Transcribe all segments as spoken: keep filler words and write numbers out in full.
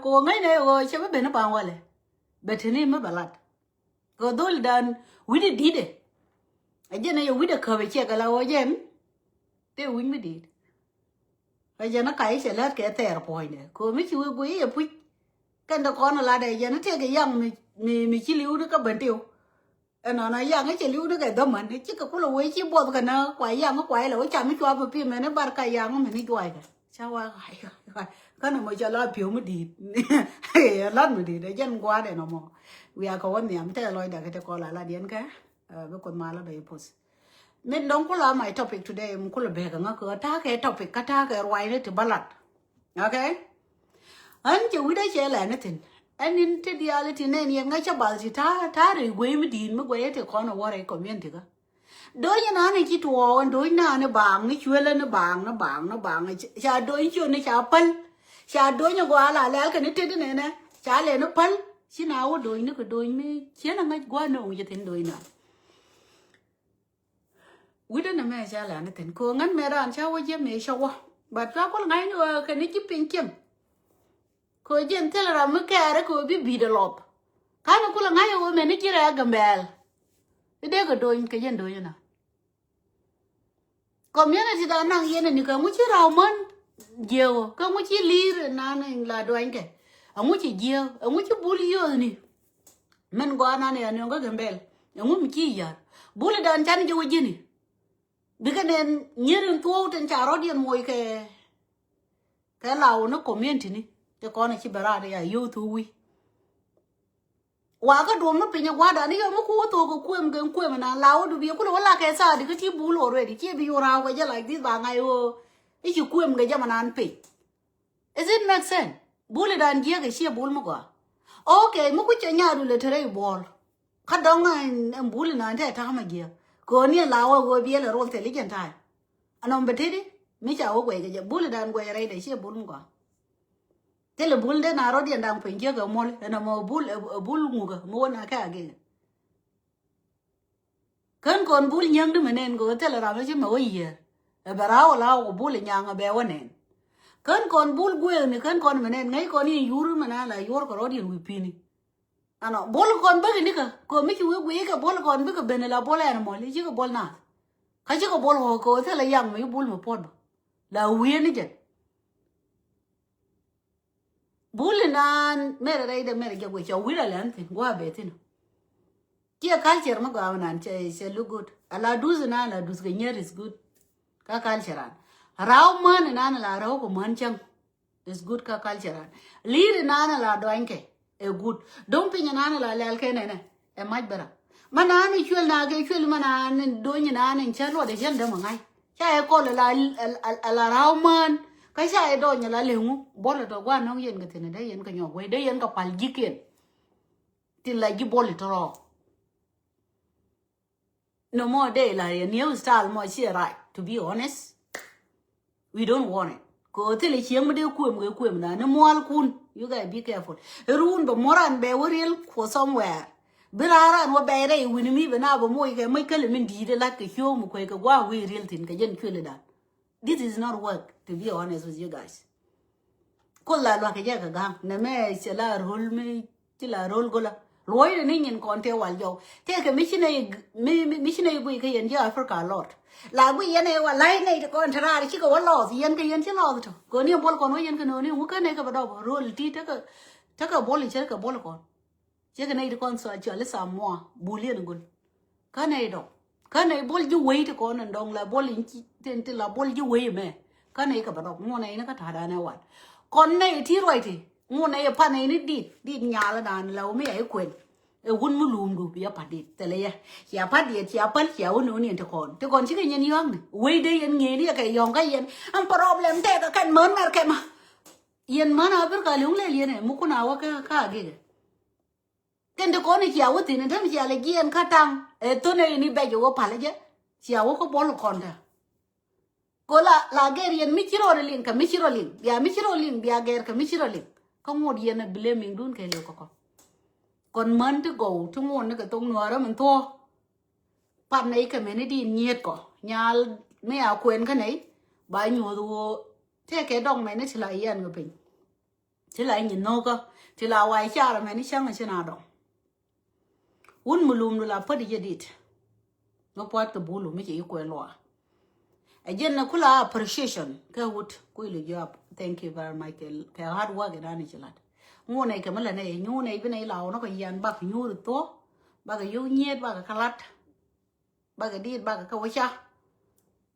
Kɛ ɣöö ŋäcnɛ ɣöö cɛ bi ben i̱ baŋ walɛ. Bɛ te ni mi bɛ lat. Kɛ ɣöö dholi dan wi̱cdɛ di̱tdɛ. Ɛ jɛn ɛ yɛ wi̱cdɛ käp ɛ ciɛ kɛ la ɣöö jɛn. Tëë wi̱c mi di̱i̱t. Ɛ jɛn ɛ kac i̱ cɛ lät kɛ thɛɛr puɔ̱nydɛ kɛ ɣöö mi ci wee guiy i̱ yɛ puc. Kɛn te kɔn ɛ latdɛ ɛ jɛn ɛ tëëkɛ yaŋ mi, mi, mi ci li̱w ni kä ben tiw. Ɛnɔnɔ yaŋ i̱ cɛ li̱w ni kɛ dhämän i̱ cikɛ kulɛ wee ci buɔth kɛ nä kua yaŋ i̱ kua ilɛ wee cam i̱ cua bi pim ɛn i̱ bar ka yaŋ i̱ mɛn i̱ juackɛ. Ca wa känɛ mɔ cɛ la pi̱w mi di̱i̱t. Ɛ lat mi di̱i̱t ɛ jɛn gua̱a̱r ɛnɔ mɔ. Wiaa kɛ wä nhiam tɛ lɔcdɛ kɛ te kɔl a lat yɛn kɛ. Bi kuoth mal a bɛ i̱ puth. Min dɔ̱ŋ kulɛ a my topic today mi kulɛ bek ŋä kɛ ta̱a̱ kɛ topic kä ta̱a̱ kɛ ruacni ti bä lat. Okay. Ɣän cɛ wi̱cdä cɛ lɛni thi̱n. Ɛn in ti diaal ti nɛn yɛn ŋäc cä bal ti ta̱a̱ ta̱a̱ rɛy guey mi di̱i̱t mi guey ti kɔn ɛ wä rɛy community kä. Do̱ny in an in ci tuɔɔk in do̱ny naan in baaŋ ni cuël in baaŋ ni baaŋ ni baaŋ. Ca do̱ny ciön in ca päl. Ca do̱ny in gɔaa la lɛl kɛn in tet in nɛnɛ ca lɛn in päl. Ci na wä do̱ny ni kɛ do̱ny mi ciën in ŋäc gua̱n ni ŋuc in thi̱n do̱ny naan. Wi̱cdä nɛmɛ ca lɛn in thi̱n kɛ ɣöö ŋän mɛ raan ca wä jiɛ mëë cä wä. But ca kul ŋa̱cni ɣöö kɛn ji̱ piny ciɛŋ. Kɛ ɣöö jiɛn thil ram mi kɛɛri kɛ ɣöö bi bi̱i̱dɛ lɔp. Ka̱n kulɛ ŋa̱c ɣöö mɛn ji̱ rɛɛ Gambɛl. I̱ dee kɛ do̱ny kɛ jiɛn do̱ny inɔ. Community dan naŋ yɛn ni kɛ ŋu ci raw män jiɛ ɣöö kɛ ŋu ci li̱i̱r nan la duanykɛ. Ɛŋu ci jiɛ ɛŋu ci bul yio̱o̱thni. Mɛn gɔaa nan ɛ anööŋ kä Gambɛl ɛŋu mi ci yar bul idan can jiɛ wä ji̱ni. Bikɛ nɛn nyier in thuɔ̱ɔ̱k tin ca rɔ̱diɛn moc kɛ kɛ law ni community ni ti kɔn ci bɛ raat ya yio̱w thuɔ̱ɔ̱k wi̱i̱. Wa kä duɔ̱m ni piny ɛ gua̱a̱dan ni yɔm mi ku wä thuɔ̱ɔ̱k kɛ kuëm kɛ kuëm inan law wä dubi kulɛ wä la kɛ thaadi kä ti bul already ci bi yu raw kɛ jɛ like this ba ŋa̱c ɣöö i̱ ci kuëm kɛ jɛ manan piny. Is it make sense? Bul idan jiäk ɛ ciɛ bul mi gɔaa. Okay mi ku cɛ nyaadu lɛ te rɛy buɔl. Kä dɔ̱ŋ ɛn bul inan te ta̱a̱ ma jiäk kɛ ɣöö ni la wä ɣöö biɛl ɛ rol thil i̱ jɛn ta̱a̱. Ɛnɔm bɛ teti mi ca wä guɛc kɛ jɛ bul idan guɛc rɛy dɛ ciɛ bul mi gɔaa. Thil ɛ bul den a rɔ̱diɛn daŋ piny jiäk ɛ muɔl ɛn ɛmɔ bul ɛ bul ŋukä mi wä na kɛ agikɛ. Kän kɔn bul nyäŋ di mɛ nɛn kɛ ɣöö thilɛ ram mi ci mɛ wä yiëër. Ɛ bɛ raw la wä bul nyaŋ ɛ bɛ wä nɛn. Kän kɔn bul gueeni kän kɔn mɛ nɛn ŋäc kɔn in yur mɛ na la yuɔr kɛ rɔ̱diɛn wi̱i̱ pi̱ni. Ɛnɔ bol kɔn bäk in dikä kɛ ɣöö mi ci wi̱i̱ guiy kɛ bol kɔn bikɛ ben la bol ɛn mɔl i̱ cikɛ bol naath. Kä cikɛ bol ɣɔ̱k kɛ ɣöö thilɛ yaŋ mi bul mi puɔt bä la wi̱i̱ ni jɛn. Bul inan merɛ rɛy dɛ merɛ jɛ guic cɛ wi̱r alɛn thi̱n gua̱a̱ bɛ thi̱n. Ciɛ culture mi gɔaa inan cɛ cɛ look good. Ala duth inan ala duth kɛ nyier is good. Kä culture an raw män inan ala raw kɛ män cäŋ is good kä culture an. Li̱i̱r inan ala duanykɛ ɛ good. Do̱ŋ piny inan ala lɛl kɛ nɛnɛ. Ɛ mac bä ram. Mɛ naan i̱ cuël na kɛ cuël mɛ naan in do̱ny inan in cä luɔt i̱ cän dämɛ ŋa̱c. Ca i̱ kɔl ala ala raw män. Kä ca i̱ dɔny ala leŋu bol i̱ tɔ gua̱n nɔŋ yɛn kɛ thi̱n i̱ dee yɛn kɛ nyɔk wec dee yɛn kɛ pal ji̱kiɛn. Tin la ji̱ bol i̱ tɔ rɔɔk. Nɔ mɔ dee la yɛ new style mɔ ciɛ right, to be honest. We don't want it. Kɛ ɣöö thilɛ cieŋ mi dee kuëm kɛ kuëm na ni mual kun. You guys be careful. Run bɛ muɔran bɛ wä riel kuɔ somewhere. Bi raan ran wä bɛ rɛy wini mi bɛ na bɛ moc kɛ moc kälɛ min di̱i̱t lat kɛ cio̱o̱k mi kuec kɛ gua̱a̱ wi̱i̱ riel thi̱n kɛ jɛn cuël idan. This is not work, to be honest with you guys. Kol la luak kɛ jɛ kɛ ga̱a̱ŋ nɛ mɛ cɛ la rol mi ci la rol gola. Luɔ̱c ni nyin kɔn tëë wal jɔw tëë kɛ mi ci nɛ mi mi ci nɛ guic kɛ yɛn ji̱ Africa lot. La guic yɛn ɛ wa la̱c nɛ ti kɔn te raar ci kɛ wä lɔth yɛn kɛ yɛn ci lɔth tɔ kɔn ni bol kɔn wä yɛn kɛ nööni wä kɛ nɛ kɛ bɛ dɔp rol ti tekɛ tekɛ bol cɛ kɛ bol kɔn. Cɛ kɛ nɛy ti kɔn thua cɔal i̱ Samoa bul yɛn i̱ gul. Kä nɛy dɔ̱ŋ kä nɛy bol ji̱ wei ti kɔn in dɔ̱ŋ la bol in ci tin ti la bol ji̱ wei mɛ. Kä nɛy kɛ bɛ dɔ̱k ŋuɔn nɛy ni kä ta̱a̱ da̱a̱n ɛ wal kɔn nɛy ti ruac ti ŋuɔn nɛy ɛ pan nɛy ni dit dit nyal dan la wä mi a i̱ kuɛn. Ɛ wun mi luumdu bi a pan dit thilɛ yɛ cia pan dit cia päl cia wä ni wä ni in ti kɔn ti kɔn cikɛ nyin yɔ̱a̱ŋni wei dee yɛn ŋi̱i̱ni yɛ kɛ yɔ̱ŋ kä yɛn. Ɛn problem tɛk ɛ kɛn män mɛr kɛ ma. Yɛn män a bir ka li̱uŋ lɛl yɛn ɛ mi kun a wä kä kä a gikɛ. Kɛn ti kɔn i̱ cia wä thi̱n in tɛm cia lɛ jiɛɛn kä taŋ ɛ thon ɛ in i̱ bɛc ɛ wä pal ɛ jɛ. Cia wä kä buɔl kɔn tɛ. Ko la la gɛr yɛn mi ci rɔ liŋ kɛ mi ci rɔ liŋ bia mi ci rɔ liŋ bia gɛr kɛ mi ci rɔ liŋ. Kä ŋot yɛn ɛ blaming dun kɛ liw kä kɔn. Kɔn män ti gɔw ti ŋot ni kɛ thok nuɔɔrä min thuɔɔ. Pat nɛy kɛ mɛni di nyiet kɔ nyal mi a kuɛn kä nɛy ba nyuɔth woo. Tëë kɛ dɔŋ mɛni ti la yɛn kɛ piny. Ti la nyi nokä. Ti la wa icar mɛn icäŋ ici na dɔŋ. Wun mi lum du la pät ijɛ dit. Mi puat kɛ bulu mi ci ikwɛ lua. Ɛ jɛn na kula appreciation kɛ wut kuilu job. Thank you very much kɛ, kɛ hard work idan ici lat. Ŋu nɛ kɛ mi la nɛ nyuu nɛ ibi nɛ ila wunɔ kɛ yian bak nyuur thuɔ. Bak yuk nyiet bak kɛ lat. Bakɛ dit bakɛ kä wä ca.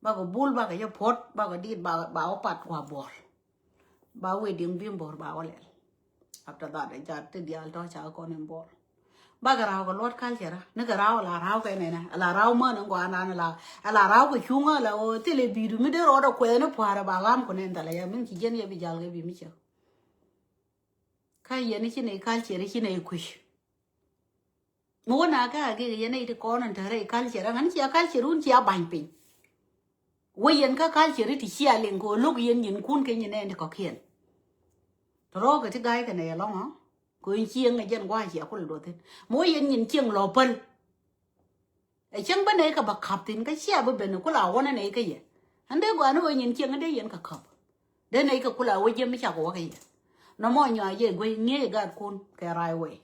Bakɛ bul bakɛ jɛ puɔt bakɛ dit ba, ba wä pat wa buɔl. Ba wee diŋ bim bor ba wä lɛl. After that ɛ jat ti dial tɔ ca kɔn in buɔl. Bakɛ raw kɛ luɔt culture ni kɛ raw la raw kɛ nɛnɛ la raw män in gɔan dan la la raw kɛ cuŋä la wä thilɛ bidu mi dee rɔɔdɛ kuɛth ni puarɛ ba gam ku nɛn thalɛ ya min ci jɛn yɛ bi jal kɛ bi mi cɛ. Ka yɛn ci nɛ culture ci nɛ kui̱. Mi wä na kä a gik yɛn nɛy ti kɔn in te rɛy culture ɛ ŋän cia culture wun cia ba̱ny piny. Wä yɛn kä culture ti cia liŋ kɛ wä lo̱k yɛn nyin kun kɛ nyin nɛn ti kɔ̱kiɛn. Tɛ rɔɔkɛ ti ga̱y kɛ nɛy ɛlɔ̱ŋ ɔ kɛ wä in cieŋ ɛ jɛn gua̱a̱c cia kul duɔthin. Mi wä yɛn nyin cieŋ lɔ päl. Ɛ cieŋ bä nɛy kɛ bä ka̱p thin kä cia bä ben kul a wä nɛ nɛy kä yɛ. Ɛn dee gɔaa ni wä nyin cieŋ ɛn dee yɛn kɛ ka̱p. Dee nɛy kɛ kul a wä jiɛm mi cakɔ wä kɛ yɛ. Nɔmɔ nyɔa yɛ guey ŋi̱eec ɛ gaatkun kɛ raay wɛy.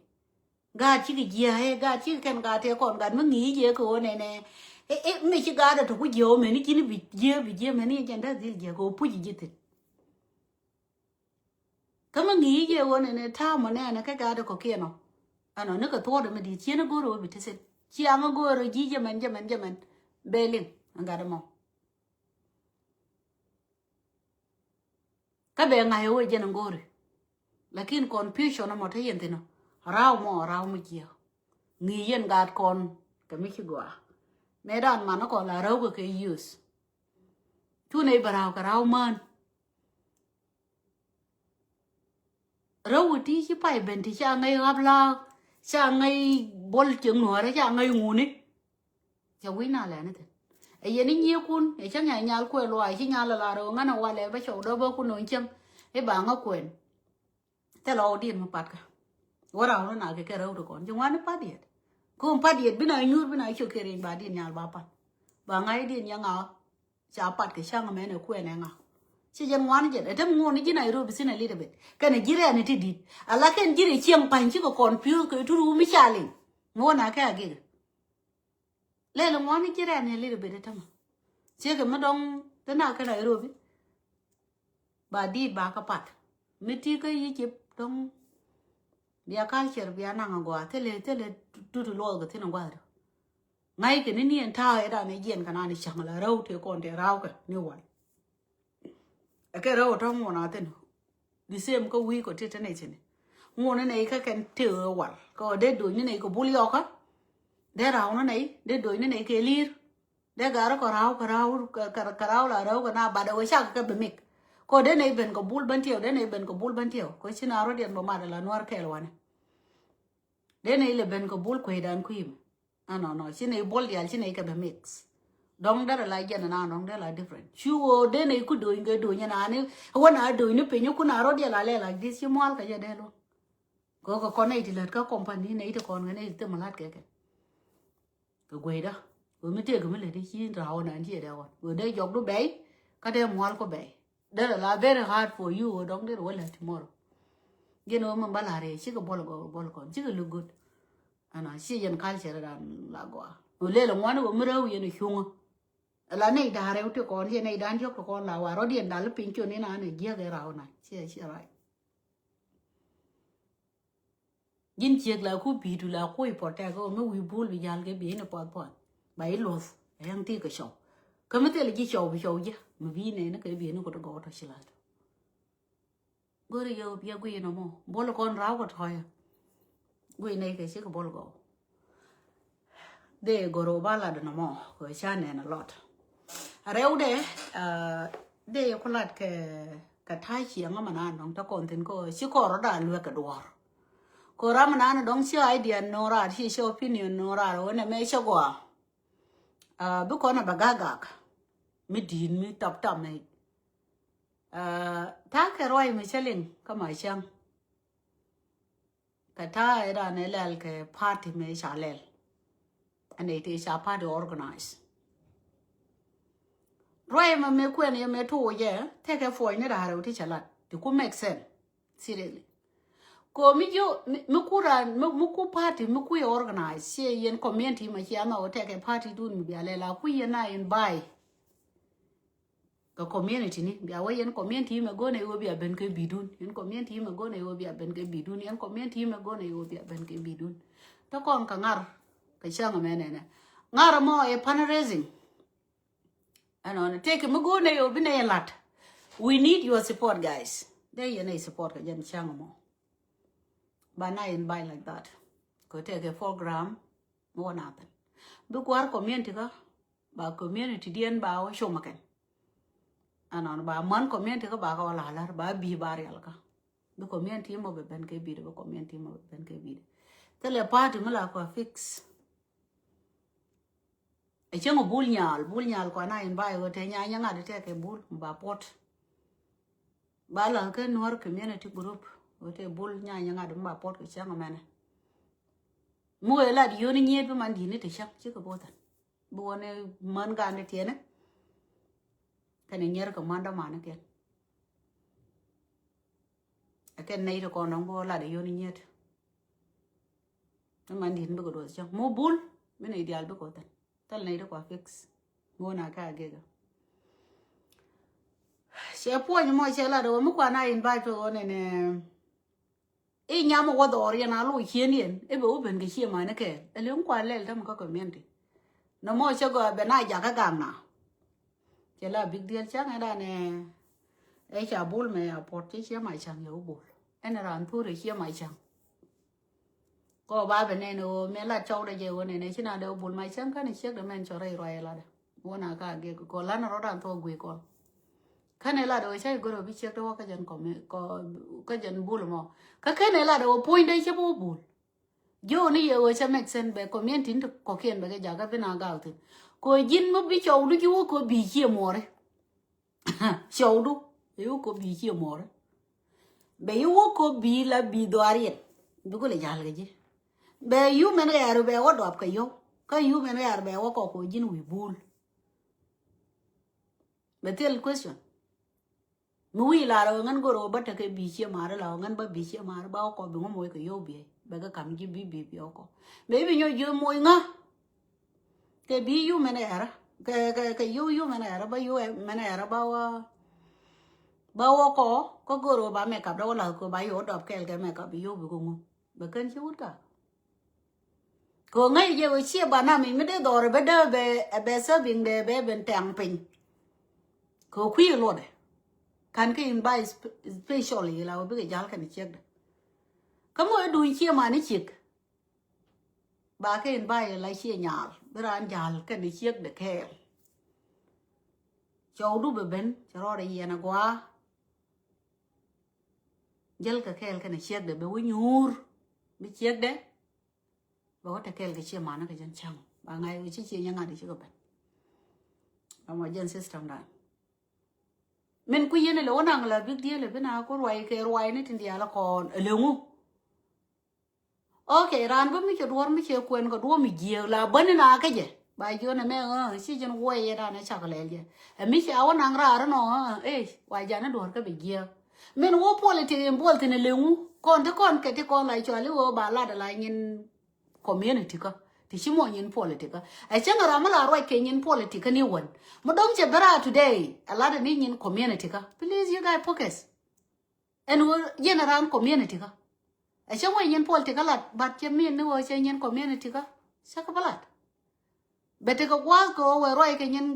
Gaat cikɛ jiääk ɛ gaat cikɛ kɛn gaat tëë kɔn gaat mi ŋi̱i̱c ɛ kɛ ɣöö nɛnɛ. Ɛ, ɛ, mi ci gaat ɛ tɔ̱ ku jiääk ɣöö mɛni ji̱n bi jiääk bi jiääk mɛni jɛn dee dhil jiääk kɛ ɣöö puc ji̱ thi̱n. Kä mi ŋi̱i̱c ɛ ɣöö nɛnɛ ta̱a̱ mɔ nɛnɛ kɛ gaat ɛ kɔ̱kiɛn ɔ. Ɛnɔ ni kɛ thuɔ̱ɔ̱dɛ mi di̱i̱t cien ɛ go̱o̱r ɣöö bi te thi̱n. Ciaŋ ɛ go̱o̱r ɣöö ji̱ jɛ mɛn jɛ mɛn jɛ mɛn. Bɛ liŋ ɛ gat ɛmɔ. Kä bɛ ŋa̱c ɛ wee jɛn ŋo̱ri. Lakin confusion ɛmɔ te yɛn thi̱n ɔ. Raw mɔ raw mi jiɛ. Ŋi̱i̱c yɛn gaat kɔn kɛ mi ci gɔaa. Mëë dan man kɔn la raw kɛ kɛ use. Cu nɛy bɛ raw kɛ raw män. Raw ti ci pay ben ti ca ŋäc ɣap la ca ŋäc bol cieŋ nuɔrɛ ca ŋäc ŋuni. Cɛ wi̱c na lɛni thin. Ɛ yɛn i̱ nyiekun ɛ cäŋ ɛ nyal kuɛ luaac ci nyal ala rɛw ŋän ɛ walɛ bä cɔw dɔ̱p bä kun nööŋ cäŋ. I̱ ba ŋä kuɛn. Thilɛ ɣɔw diet mi patkä. Wä raw ni na kɛ kɛ rɛw ti kɔn ci ŋuan i̱ pat yɛt. Kun pat yɛt bi na nyuur bi na cok kɛ rieny ba diet nyal ba pat. Ba ŋa̱c diet nyɛ ŋa̱. Ca pat kɛ cäŋ mɛn ɛ kuɛn ɛ ŋa̱. Ci jɛn ŋuan jɛn ɛ tem ŋuɔn ni ji̱ Nairobi thin a little bit. Kɛn ɛ ji̱ rɛn ɛ ti di̱t ala kɛn ji̱ rɛ cieŋ pa̱ny cikɛ confuse kɛ turu mi ca liŋ. Ŋuɔn a kɛ a gikɛ. Lɛl ŋuɔ̱n i̱ ci rɛn ni little bit i̱ tämɛ. Ciek i̱ mi dɔ̱ŋ ti nak kä Nairobi. Ba di̱i̱t ba kä pat mi ti kä Egypt dɔ̱ŋ. Bia culture bia naŋ agɔaa thilɛ thilɛ tut luɔth kɛ thin agua̱th. Ŋa̱c kɛ ni ni ɛn ta̱a̱ ɛ dan ɛ jiɛn kɛ nan i̱ cäŋ la rɛw tëë kɔn tëë ra̱w kɛ ni wal. Ɛ kɛ rɛw tɔ̱ ŋuɔn a thin. The same kä wi̱i̱ kɔ ti te nɛy thi̱n. Ŋuɔn ni nɛy kä kɛn tëë wal kɛ ɣöö dee do̱ny ni nɛy kɛ bul yɔkä. Dee ra̱w ni nɛy dee do̱ny ni nɛy kɛ li̱i̱r. Dee ga̱r kɔ ra̱w kɛ ra̱w kɛ ra̱w la ra̱w kɛ na bat ɛ wee cak kɛ bi mik. Kɔ dee nɛy ben kɛ bul bän tiɛw dee nɛy ben kɛ bul bän tiɛw kɔ ci na rɔ̱diɛn bä mat ala nuäär kɛɛl wanɛ. Dee nɛy lɛ ben kɛ bul kuecdan kui̱ mi. Ɛnɔnɔ ci nɛy buɔl diaal ci nɛy kɛ bɛ mix. Dɔ̱ŋ derɛ la jɛn ɛn a dɔ̱ŋ derɛ la different. Cu ɣöö dee nɛy ku do̱ny kɛ do̱ny ɛn a ni wä na do̱ny ni piny ku na rɔ diɛl a lɛ like this ci mual kɛ jɛ dee luɔ̱ŋ. Kɛ kɛ kɔn nɛy ti lät kä company nɛy ti kɔn kɛ nɛy ti thim lat kɛ kɛ. Kɛ gueyda. Kɛ mi tëëk mi lät ci raw ɛn a ni ci ɛ dee kɔn kɛ dee jɔk du bɛy. Kä dee mual ku bɛy. Derɛ la very hard for you ɣöö dɔ̱ŋ derɛ wä lät tomorrow. Jɛn ɣöö mi ba la rɛy cikɛ buɔl gɔw buɔl kɔn cikɛ look good. Ɛnɔ ci yɛn culture dan la gɔaa. Ɣöö lël ŋuan ɣöö mi rɛw yɛn cuŋä. La nɛy da̱a̱ rɛw ti kɔn yɛn nɛy dan diɔ̱k ti kɔn la wa rɔ̱diɛn dal piny ciön in an ɛ jiäk ɛ raw na ci ci right. Ji̱n ciek la ku bi̱i̱du la ku i̱ pɔt tɛk ɣöö mi wi̱i̱ bul bi jal kɛ bi̱i̱ ni puɔth puɔth. Ba i̱ luɔth ɛ yɛn ti kɛ cɔw. Kä mi thil ji̱ cɔw bi cɔw ji̱ mi bi̱i̱ nɛy ni kɛ bi̱i̱ ni ku ti gɔw tɔ ci la tɔ. Go̱ri yɛ bia guiy nɔmɔ bol kɔn raw kɛ tɔyɛ. Guiy nɛy kɛ cik bol gɔw. Dee goro ba lat nɔmɔ kɛ ca nɛn a lot. A rɛw dee dee ku lat kɛ kɛ ta̱a̱ ciɛŋ mɛ nan nɔŋ te kɔn thin kɔ ci kɔr da luek kɛ duɔr. Kɔ ram nan dɔŋ ci idea nora ci ci opinion nora wene mɛ ci gɔa. Bi kɔn a ba gagak mi di̱i̱t mi tap tap mɛ. Ta̱a̱ kɛ ruac mi cä liŋ kä ma cäŋ. Kɛ ta̱a̱ ɛ ran ɛ lɛl kɛ party mi ca lɛl. Ɛn ɛ ti ca party organize. Ruac ma mi kuɛn yɛ mi tuuc jɛ tekɛ puɔ̱ny ni da̱a̱r ɛ ti ca lat ti ku make sense. Seriously. Ko mi ji̱ mi, mi ku ran mi, mi ku party mi ku yɛ organize, ciɛ yɛn community ma ciɛ anɔ tɛkɛ party dun mi bia lɛ la ku yɛn na invite. Kɛ community ni bia wä yɛn community mɛ go̱n ɛ wä bia ben kɛ bidun, yɛn community mɛ go̱n ɛ wä bia ben kɛ bidun, yɛn community mɛ go̱n ɛ wä bia ben kɛ bidun. Tɛ kɔn kɛ ŋar kɛ cäŋ mɛ nɛnɛ. Ŋar mɔ ɛ fundraising. Ɛnɔ ni tëëkɛ mi go̱o̱r nɛy ɣöö bi nɛy ɛ la̱t. We need your support, guys. Dee yɛn nɛy support kɛ jɛn cäŋ mɔ. Ba na invite like that. Kɛ tëëkɛ program mi wä nathin. Bi kua̱r community kä ba community diɛn ba wä com kɛn. Ɛnɔ ni ba män community kä ba kä wä la̱r ba bi ba rial kä. Bi community mɔ bɛ ben kɛ bit, bi community mɔ bɛ ben kɛ bit. Thilɛ party mi la kua fix. Ɛ cieŋ Bul Nyal, Bul Nyal kua na invite ɣöö te Nyanya Ŋat tɛkɛ Bul mi ba puɔt. Ba la kä Nuɔr community group ɣöö te Bul Nyanya Ŋat mi ba puɔt kɛ cäŋ mɛnɛ. Mi wee lat yio̱ni nyiet bi man di̱t ni te cäŋ cikɛ bo̱o̱thän. Bi wä ni män gan ti tiɛni. Kɛn inyɛr kɛ män dämani kɛn. Ɛ kɛn nɛy ti kɔn dɔ̱ŋ bi wä lat yio̱ni nyiet. Ni man di̱t ni bikɛ duɔth cäŋ mi Bul mi nɛy diaal bikɛ wä thin. Thil nɛy ti kua fix. Mi wä na kä Agega. Cɛ puɔ̱ny mɔ cɛ lat ɣöö mi kua na invite ɣöö nɛnɛ. I̱ nyam wä dhɔr yɛn a lo̱c cien yɛn i̱ bɛ wä ben kɛ cie mani kɛɛl. Ɛ li̱ŋ kua lɛl tämɛ kä community. Nɔmɔ cɛ gɔaa bɛ na jakä gak na. Cɛ la big deal cäŋ ɛ danɛ. Ɛ ca Bul mɛ a puɔt cɛ cie ma caŋ yɛ wä Bul. Ɛn ran thur ɛ cie ma caŋ. Kɔ ba bɛ nɛn ɣöö mɛ lat cɔwdɛ jɛ ɣöö nɛnɛ ci na dee wä Bul ma cäŋ känɛ ciek dɛ mɛn cɔ rɛy ruac ɛ latdɛ. Wä na ka gek kɔ lanɛ rɔ̱dan thuɔk guic kɔn. Känɛ lat ɣöö ca i̱ gör ɣöö bi ciek dee wä kä jɛn kɔmi kɔ kä jɛn Bul mɔ. Kä känɛ lat ɣöö puɔ̱nydɛ cä bi wä Bul. Ji̱ ɣöö ni yɛ ɣöö cä make sense bɛ community ni ti kɔkiɛn bɛ kɛ jakä bi na gaw thin. Kɔ ji̱n mi bi cɔwdu ji̱ wä kɔ bi cie muɔri. Cɔwdu i̱ wä kɔ bi cie muɔri. Bɛ i̱ wä kɔ bi la bi dhuariɛn. Bi kulɛ jal kɛ ji̱. Bɛ yumɛn ɣɛɛr bɛ wä duap kɛ yɔw. Kä yumɛn ɣɛɛr bɛ wä kɔ kɔ ji̱n wi̱i̱ Bul. Bɛ thil question. Mi wi̱i̱ lar ɣöö ŋän go̱r ɣöö bä tekɛ bi̱i̱ cie ma̱a̱ri la ɣöö ŋän bä bi̱i̱ cie ma̱a̱ri ba wä kɔ bi ŋu moc kɛ yio̱w biey bɛ kɛ ka̱m ji̱ bi̱i̱ bi̱i̱ biey wä kɔ. Bɛ i̱ bi nyɔk jiö moc ŋä. Kɛ bi̱i̱ yumɛn ɛrä kɛ kɛ kɛ yio̱w yumɛn ɛrä ba yio̱w mɛn ɛrä ba wä. Ba wä kɔ kä go̱r ɣöö ba mɛkap dä wä la̱th kɛ ba yio̱w dɔp kɛɛl kɛ mɛkap bi yio̱w bi kɛ ŋu. Bɛ kän ci wut ka. Kɛ ɣöö ŋäc jɛ ɣöö ciɛ banami mi dee dhɔr ɛ bɛ dee bɛ ɛ bɛ serving dee bɛ ben tɛŋ piny. Kɛ ɣöö kui̱ luɔtdɛ. Kan kä invite spe- specially la ɣöö bikɛ jal kɛn ciekdɛ. Kä mi wee duny ciɛ mani ciek. Ba kɛ invite la ciɛ nyal bi raan jal kɛn ciekdɛ kɛɛl. Cɔwdu bɛ ben cɛ rɔɔdɛ yiɛn a gua̱a̱. Jäl kɛ kɛɛl kɛn ciekdɛ bɛ wä nyuur. Bi ciekdɛ. Bɛ wä te kɛɛl kɛ cie manä kɛ jɛn cäŋ ba ŋa̱c kɛ ci cie nyɛ ŋa̱t i̱ cikɛ ben. Ɛmɔ jɛn system dan. Min kui̱ yɛn ilɛ wä naŋ la big deal i̱ bi na ku ruac kɛ ruac ni tin diaal kɔn ilɛ ŋu. Ok, raan bä mi cɛ duɔr mi cɛ kuɛn kɛ duɔr mi jiääk la bäni na kä jɛ ba jiön ɛmɛ. Ci jɛn wuɔc yɛ dan ɛ cak lɛl jɛ ɛ mi cɛ a wä naŋ raar inɔ. Ɛ wa jan i̱ duɔr kä bi jiääk. Min wä politik in buɔl thin ilɛ ŋu kɔn ti kɔn kɛ ti kɔn la cual i̱ wä ba lat ala nyin community kä. Ti ci mɔ nyin politik kä ɛ cäŋ ram mi la ruac kɛ nyin politik kä ni wän mi dɔ̱ŋ cɛ bera today ɛ lat ni nyin community kä. Please you guys focus. Ɛn wä yɛn ɛ ran community kä ɛ cäŋ wä nyin politik kä lat but cɛ min ni wä cɛ nyin community kä. Cä kä bä lat. Bɛ tekɛ gua̱a̱th kɛ wä wɛ ruac kɛ nyin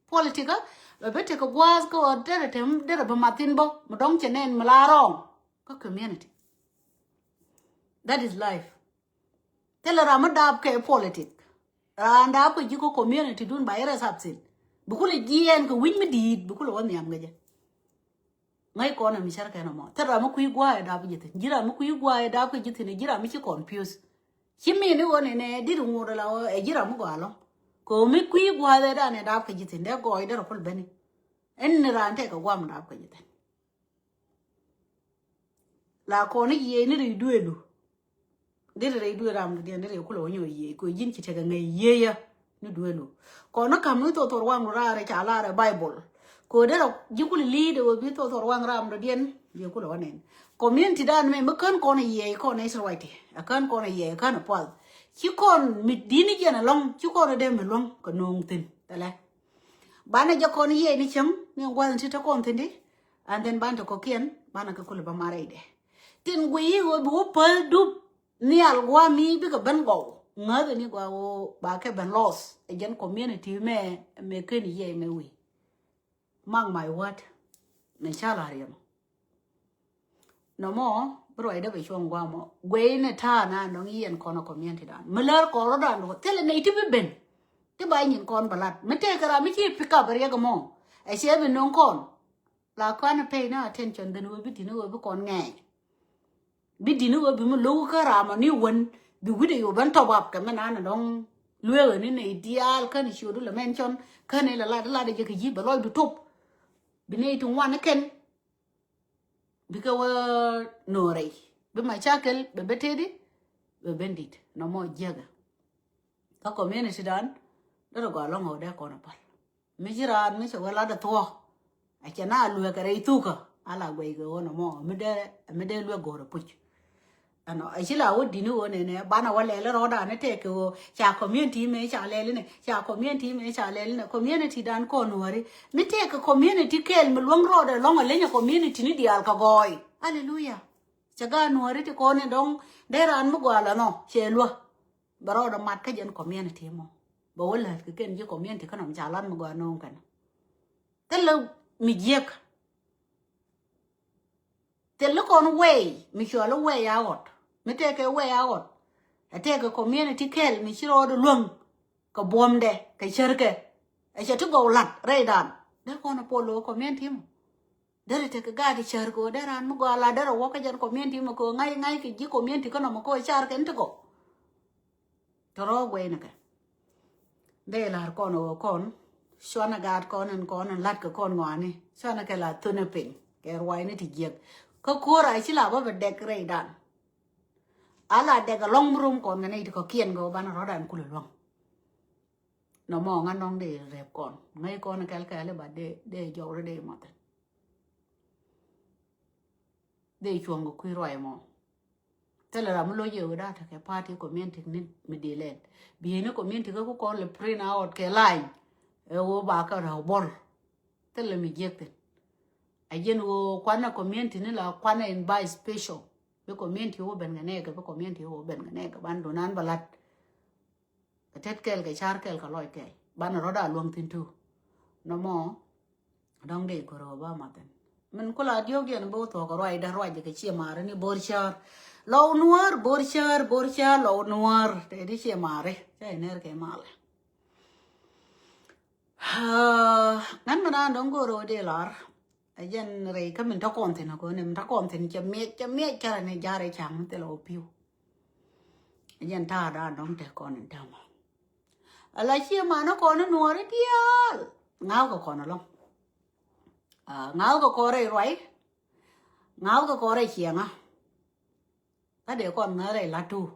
politik kä bɛ bɛ tekɛ gua̱a̱th kɛ wä derɛ tem derɛ bä mathin bä mi dɔ̱ŋ cɛ nɛn mi la rɔɔŋ. Kä community. That is life. Thilɛ ram mi dap kɛ politik. Ran dap kɛ ji̱ kä community dun ba irɛ sapthin. Bi kulɛ jiɛɛn kɛ wi̱c mi di̱i̱t bi kulɛ wä nhiam kɛ jɛ. Ŋäc kɔn ɛ mi cär kɛn ɛmɔ thil ram mi kui̱ gua̱a̱ ɛ dap ji̱ thi̱n ji̱ ram mi kui̱ gua̱a̱ ɛ dap kɛ ji̱ thi̱n ɛ ji̱ ram mi ci confuse. Ci min i̱ ɣöö nɛnɛ di̱t ŋot ala ɣöö ɛ ji̱ ram mi gɔaa lɔ̱ŋ. Kɛ ɣöö mi kui̱ gua̱a̱ ɛ dan ɛ dap kɛ ji̱ thi̱n dee gɔɔy derɛ pul beni. Ɛn ni raan tɛkɛ guam dap kɛ ji̱ thi̱n. La kɔn i̱ yiëë ni rɛy duëëlu. Deri rɛy duëël ram dɔ̱diɛn deri kulɛ wä nyɔk yiëë kɛ ji̱n ci tekɛ ŋäc yiëë yä. Ni duëëlu kɔn ni ka̱m ni thok thok waŋ ru raar ca laar ɛ Baibol. Kɛ wä derɛ ji̱ kulɛ li̱i̱t ɛ wä bi thok thok waŋ ram dɔ̱diɛn ji̱ kulɛ wä nɛn. Community dan mɛ mi kän kɔn a yiɛy kɔn a Israel ti a kän kɔn a yiɛy kän a pual. Ci kɔn mi dini jɛn alɔŋ ci kɔn a dee mi luɔŋ kɛ no̱o̱ŋ thin tɛlɛ. Banɛ jɛ kɔn yiɛy ni cäŋ ni gua̱th ti te kɔn thin di. And then ban te kɔkiɛn banɛ kɛ kulɛ ba marɛ idɛ. Tin guiy i̱ ɣöö bi wä päl dup nhial gua̱a̱ mi bikɛ ben gɔw. Ŋäth ni gua̱a̱ ɣöö ba kɛ ben loss ɛ jɛn community mɛ mɛ kän yiɛy mɛ wi̱i̱. Mark my word. Mɛ ca la riɛm. Nɔmɔ bi ruacdä bɛ cuɔ̱ŋ guamɔ guey ni ta̱a̱ na nɔŋ yiɛn kɔn a community dan mi lär kɔn rɔ dan duɔ thilɛ nɛy ti bi ben. Ti ba nyin kɔn bɛ lat mi tëëkɛ ram mi ci pick up riɛk mɔ. Ɛ ciɛ bi no̱ŋ kɔn la kɔn pay na attention dhin wee bi dini wee bi kɔn ŋɛɛny. Bi dini wee bi mi lo̱k kä ram ɔ ni wen bi wi̱dɛ yo̱ ben top up kɛ mi na ni dɔ̱ŋ lueekä ni nɛy diaal kä ni ciötdu lɛ mention kä ni lɛ lat lat jɛ kɛ ji̱ bɛ lɔcdu top. Bi nɛy ti ŋuan ni kɛn. Bikɛ wä no̱o̱rɛy bi ma ca kɛl bɛ bɛ teti. Bɛ ben dit nɔmɔ jiäkä. Kä community dan dee rɔ gɔaa lɔŋ ɣöö dee kɔn a pal. Mi ci raan mi cɛ wä lat a thuɔ̱k. A cɛ na lueek kɛ rɛy thukä a la guɛy kɛ ɣöö nɔmɔ mi dee mi dee lueek go̱o̱r a puc. Ɛnɔ a ci la wä dini ɣöö nɛnɛ banɛ wä lɛl rɔɔdan ni tɛk kɛ ɣöö ca community mɛ ca lɛl inɛ ca community mɛ ca lɛl inɛ community dan kɔn wääri. Mi tɛk kɛ community kɛɛl mi luäŋ rɔɔdɛ lɔŋ a leny a community ni diaal kɛ gɔɔy. Aleluya. Cɛ gaat nuɔ̱ɔ̱ri ti kɔn in dɔ̱ŋ dee raan mi gɔaa la nɔ cɛ luä. Bɛ rɔɔdɛ mat kä jɛn community mɔ bɛ wä läät kɛ kɛn ji̱ community kä nɔm ca lat mi gɔaa no̱o̱ŋ kɛn. Thilɛ mi jiäk. Thilɛ kɔn wɛy mi cuɔl i̱ wɛy a ɣɔt mi tɛkɛ wɛy a ɣɔt. Ɛ tɛkɛ community kɛl mi ci rɔɔdɛ luäŋ. Kɛ buɔ̱mdɛ kɛ cärkɛ. Ɛ cɛ ti gɔw lat rɛydan dee kɔn a pol lo̱o̱ community mɔ. Derɛ tekɛ gaat i̱ cär kɛ ɣöö dee raan mi gɔaa la derɛ wä kä jɛn community mɛ kɛ ɣöö ŋa̱c ŋa̱c kɛ ji̱ community kä nɔmɔ kɛ ɣöö car kɛn ti gɔw. Tɔrɔ guɛy ni kɛ dee la̱r kɔn ɣöö kɔn cuanɛ gaat kɔn in kɔn in la̱t kɛ kɔn ŋɔaani cuanɛ kɛ la thunɛ piny kɛ ruacni ti jiäk. Kä ko̱r a ci la bä bɛ dɛk rɛydan. A la dɛk alɔŋ mi rom kɔn kɛ nɛy ti kɔ̱kiɛn kɛ ɣöö banɛ rɔ̱dan kulɛ luäŋ. Nɔmɔ ŋa nɔŋ dee rɛp kɔn ŋäc kɔn kɛl kɛl i̱ ba dee dee jɔwri dee mɔthin. Dee cuɔ̱ŋ kɛ kui̱ ruac mɔ. Thilɛ ram mi lo̱c yɛ ɣöö da̱a̱ tekɛ party community ni mi dee lɛl. Bieyni community kä ku kɔn lɛ print out kɛ line. Ɛ ɣöö ba kɛ rɛw bɔl. Thilɛ mi jiäk thin. A jiɛn ɣöö kuanɛ community ni la kuanɛ in by special. Bi community wä ben kɛ nɛɛkɛ bi community wä ben kɛ nɛɛkɛ ban dunan ba lat. Kɛ tet kɛl kɛ car kɛl kɛ lɔc kɛl banɛ rɔ̱da luäŋ thin tu. Nɔmɔ dɔ̱ŋ dee koro ba mathin. Min kula diok yɛn bi wä thuɔk kɛ ruacdä ruac kɛ cie mari ni bor cär. Lɔw nuäär bor cär bor cär lɔw nuäär te di cie mari ca iner kɛ malɛ. Ŋän mi naan dɔ̱ŋ go̱o̱r ɣöö dee lar. Ɛ jɛn rɛy kä min te kɔn thi̱n ɛ ko̱n min te kɔn thi̱n cɛ miɛc cɛ miɛc kärɛ ni ja̱r ɛ ca̱ŋ mi thilɛ ɣöö pi̱w. Ɛ jɛn ta̱a̱ da̱a̱n dɔ̱ŋ te kɔn in täämɛ. Ala ciɛ man ɛ kɔn in nuɔɔri diaal ŋa̱a̱kɛ kɔn ɛlɔ̱ŋ. Ŋa̱a̱kɛ kɔn rɛy ruac. Ŋa̱a̱kɛ kɔn rɛy ciɛŋä. Kä dee kɔn ŋäth rɛy la̱t tuur.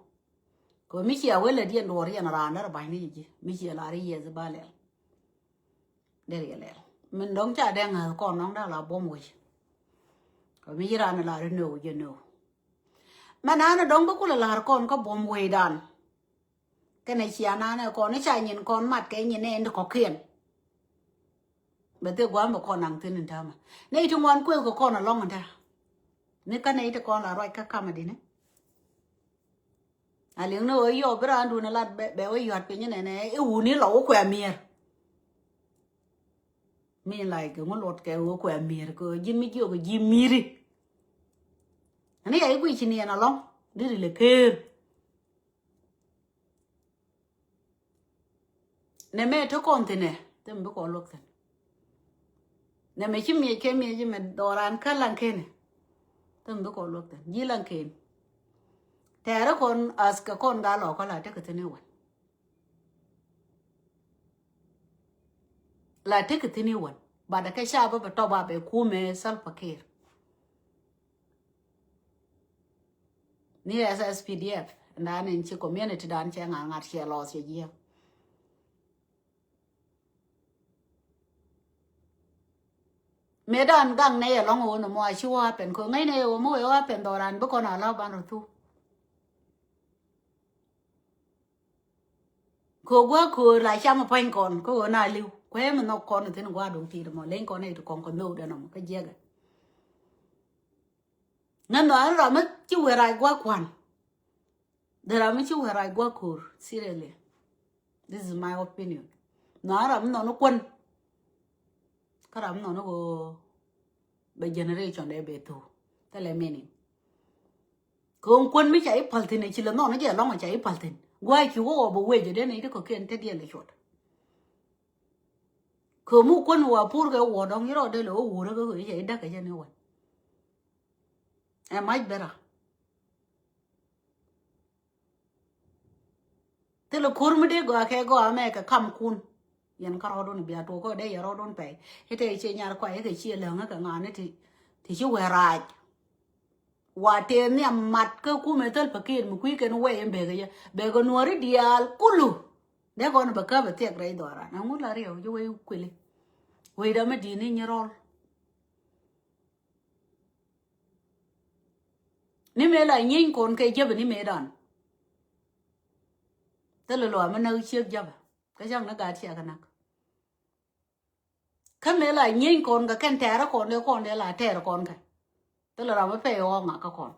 Kɛ mi cia wee lät yɛn duɔɔr yɛn raan derɛ ba̱ny ni ji̱ mi cia lar i̱ yiɛth i̱ ba lɛl. Derɛ yɛ lɛl min dɔ̱ŋ ca dee ŋäth kɔn nɔŋ da̱a̱ la buɔ̱m wec. Kɛ mi ci raan lar i̱ nöw jɛ nöw. Mɛ naan ɛ dɔ̱ŋ bä kulɛ la̱r kɔn kä buɔ̱m wecdan. Kɛnɛ cia naan ɛ kɔn i̱ ca nyin kɔn mat kɛ nyin ɛ in ti kɔ̱kiɛn. Bɛ thil gua̱a̱m bɛ kɔn naŋ thi̱n in täämɛ. Nɛy ti ŋuan kuëëth kɛ kɔn alɔŋ in tää. Ni kä nɛy ti kɔn la ruac kä kamɛ di̱ni. A liŋ ni ɣöö yɔw bi raandun lat bɛ bɛ wä yuat piny nɛnɛ i̱ wuni lɔ wä kuɛ mi̱er. Mi like ŋu luɔt kɛ wä kuɛ mi̱er kɛ ji̱ mi jiök ji̱ mi̱ri. Ani ya i̱ guic ci niɛn alɔŋ diri lɛ ker. Nɛ mɛ te kɔn thinɛ thim bi kɔn luɔk thin. Nɛ mɛ ci miec kɛ miec mɛ dhɔran kä laŋ kenɛ thim bi kɔn luɔk thin ji̱ laŋ ken. Tɛɛrɛ kɔn as kɛ kɔn gaa lɔ kɔ la tekɛ thin iwän. La tekɛ thin iwän. Bat kɛ ca bä bɛ tɔp a bɛ kumɛ Salva Kiir. Ni S S P D F dan in ci community dan cɛ ŋa̱r ŋa̱r cɛ lɔs cɛ jiɛk. Mëë dan gaŋ nɛ yɛ lɔŋ ɣöö nɔmɔ a ci wä happen kɛ ŋäc nɛ yɛ ɣöö mi wee wä happen dhɔran bi kɔn a la ban rɔ thu. Kɛ gua̱a̱k köör la cam a pa̱ny kɔn kä ɣöö na li̱w kuɛ mi nhɔk kɔn thin gua̱a̱k duŋ ti̱i̱t mɔ leny kɔn nɛ ti kɔn kɛ nhöökdɛ nɔmɔ kä jiɛkɛ. Ŋän nhɔaani ram mi ci wee rac gua̱a̱k kuan. Dee ram mi ci wee rac gua̱a̱k köör seriously. This is my opinion. Nhɔaani ram mi nhɔni kuän. Kä ram mi nhɔni ɣöö bɛ generation dee bɛ thuu. Thilɛ meaning. Kɛ ɣöö kuän mi ca i̱ päl thi̱n ɛ ci lɛ nhɔn jɛ lɔ̱ŋ ɛ ca i̱ päl thi̱n gua̱a̱c ci wä ɣɔɔ bɛ wec ɛ den i̱ ti kɔ̱kiɛn te diɛl ɛ cuɔt. Kɛ ɣöö mi kuän wa pur kɛ wuɔ̱ɔ̱r dɔ̱ŋ i̱ rɔɔdɛ lɛ wä wuɔ̱ɔ̱r ɛ kɛ ɣöö i̱ ca i̱ däk ɛ jɛ ni wän. Ɛ mac bɛ ra. Thilɛ ko̱r mi dee gɔaa kɛ gɔaa mɛ kɛ kamkun. Yɛn kä rɔɔdun bia tuɔɔk kä dee yɛ rɔɔdun pɛy i̱ te i̱ ciɛ nyar kuay i̱ kɛ ciɛ läŋä kɛ ŋa̱a̱ni ti ci wee rac. Wa tëë nhiam mat kä kumɛ thäl pakiet mi kui̱ kɛn wɛy in bekɛ yɛ bekɛ nuɔ̱ɔ̱ri diaal kulu. Dee kɔn bɛ käp bɛ thiɛk rɛy dhɔran aŋu la riɛw ji̱ wec kuili. Wecdä mi di̱i̱t ni nyi rɔl. Ni mëë la nyieny kɔn kɛ jäpɛ ni mëë dan. Thilɛ luaam mi näk ciek jäpɛ kä cak ni gaat ciɛ kɛ näk. Kä mëë la nyieny kɔn kɛ kɛn tɛɛrä kɔn dee kɔn dee la tɛɛrä kɔn kɛ. Thilɛ ram mi pɛy ɣɔk ŋakä kɔn.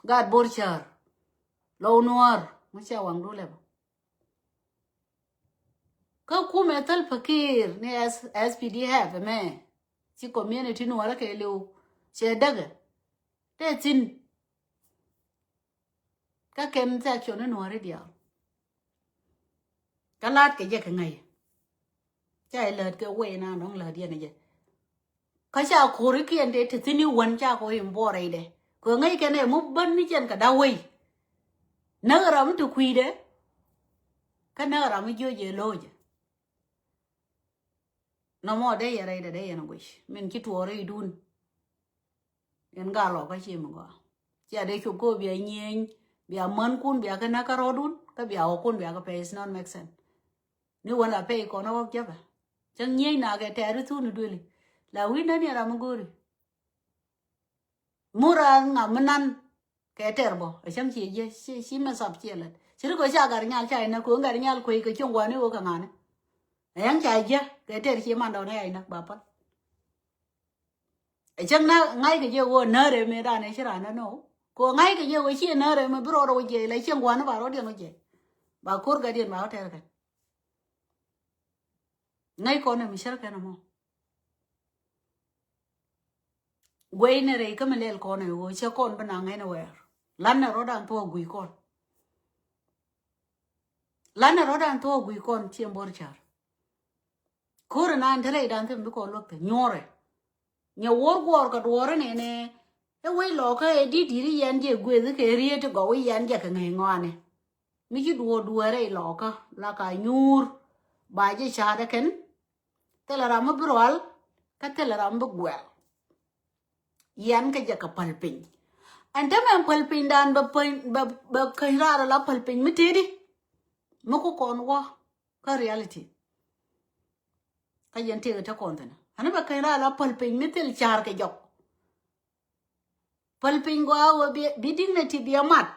Gaat bo̱r cäär. Lɔw nuäär mi cia waŋdu lɛpä. Kä kumɛ thäl pakiir ni S- S P D F ɛmɛ. Ci community nuɔrä kɛ liw cɛ däkɛ. Tɛ thin. Kä kɛn section ni nuɔri diaal. Kä laat kɛ jɛ kɛ ŋäc. Ca ilät kɛ wee na nɔŋ lät yɛn jɛ. Kä ca kori kiɛn te te thini wän ca kori in buɔrɛ idɛ. Kɛ ŋäc kɛn ɛ mu bän ni jɛn kɛ da wei. Näk ram mi te kui̱dɛ. Kä näk ram mi jiö jɛ lo̱cɛ. Nɔmɔ dee yɛ rɛydɛ dee yɛn guic min ci tuɔɔrɛ idun. Yɛn gaa lɔkä ci mi gɔaa. Cia dee cop kä bia nyieny bia mänkun bia kä näk kä rɔɔdun kä bia ɣɔkun bia kä pɛy is not make sense. Ni wän la pɛy kɔn ɣɔk jäpɛ. Cäŋ nyieny na kɛ tɛɛri thun idueli. La wi̱n nän yɛn ram mi go̱o̱ri. Mura ŋa mi nan kɛ tɛr bɔ ɛ cäŋ ciɛ jiɛ ci ci mɛ sap ciɛ lät ci ri kɔ ca gat nyal ca inä ko̱ gat nyal kuec kɛ cieŋ guani wä kɛ ŋani. Ɛ yäŋ ca jiɛ kɛ tɛr ci mandɔni a inä ba päl. Ɛ cäŋ na ŋa̱ckɛ jɛ wä närɛ mëë danɛ ci raan nä nɔ. Kɔ ŋa̱ckɛ jɛ wä ci närɛ mëë bi rɔɔdɛ wä jɛ la cieŋ guani ba rɔɔdiɛn wä jɛ. Ba ko̱r gatdiɛn ba wä tɛr kɛn. Ŋäc kɔn ɛ mi cär kɛn ɛmɔ. Guey ni rɛy kä mi lɛl kɔn ɛ ɣöö cɛ kɔn bi naŋ anywhere. Lan ɛ rɔ̱dan thuɔ̱k gui̱c kɔn. Lan ɛ rɔ̱dan thuɔ̱k gui̱c kɔn ciɛ mbor car. Ko̱r inan te rɛydan thim bi kɔn luäk thil nyuɔrɛ. Nyɛ wuɔr guɔɔr kɛ duɔɔri nɛnɛ. Ɛ wec lɔkä ɛ di̱t di̱t i̱ yɛn jɛ gueth kɛ rieet ti gɔw i̱ yɛn jɛ kɛ ŋäc ŋɔaani. Mi ci duɔɔr dueerɛ ilɔkä la ka nyuur. Ba ji̱ ca̱a̱t ɛ kɛn. Thilɛ ram mi bi rual kä thilɛ ram mi bi guɛl. Yɛn kä jɛ kɛ päl piny. Ɛn tämɛ ɛn päl piny dan bɛ päny bɛ bɛ käny raar ala päl piny mi tëëdi. Mi ku kɔn wä kä reality. Kä yɛn tëëk ɛ te kɔn thin ɛn bɛ käny raar ala päl piny mi thil ca̱a̱r kɛ jɔk. Päl piny gɔaa wä bi bi dignity bi a mat.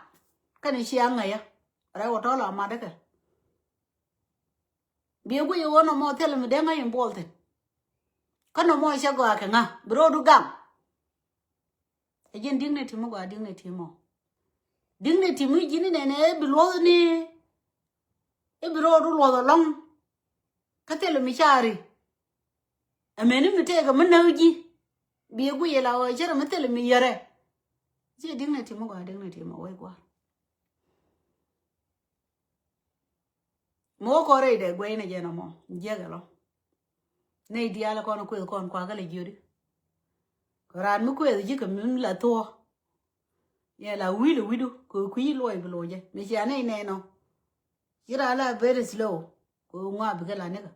Kɛn cia ŋäcä rɛy wä tɔl a mat ikɛ. Bi a guic wä nɔmɔ thil mi dee ŋäc in buɔl thin. Kä nɔmɔ cɛ gɔaa kɛ ŋa bi ro̱o̱du gaŋ. Ɛ ji̱n dignity mi gɔaa dignity mɔ. Dignity mi ji̱n inɛnɛ i̱ bi luɔth ni i̱ bi ro̱o̱du luɔth ɛlɔ̱ŋ. Kä thil mi caari. Ɛmɛni mi tëëkɛ mi näk ji̱. Bi guic ila ɣɔɔ cärɛ mi thil mi yärɛ. Ci dignity mi gɔaa dignity mɔ wec gua̱a̱r. Mi wä kɔn rɛy dee guɛy ni jɛn ɛmɔ jiɛk ɛlɔ. Nɛy diaal kɔn kueth kɔn kuakä lɛ jiödi. Kɛ raan mi kueth ji̱ kɛ mi la thuɔ̱ɔ̱. Yɛ la wi̱i̱l wi̱du kɛ kui̱ luɔc bi luɔcɛ mi cia nɛy nɛn ɔ. Ci raan la very slow kɛ ŋua bikɛ la nikä.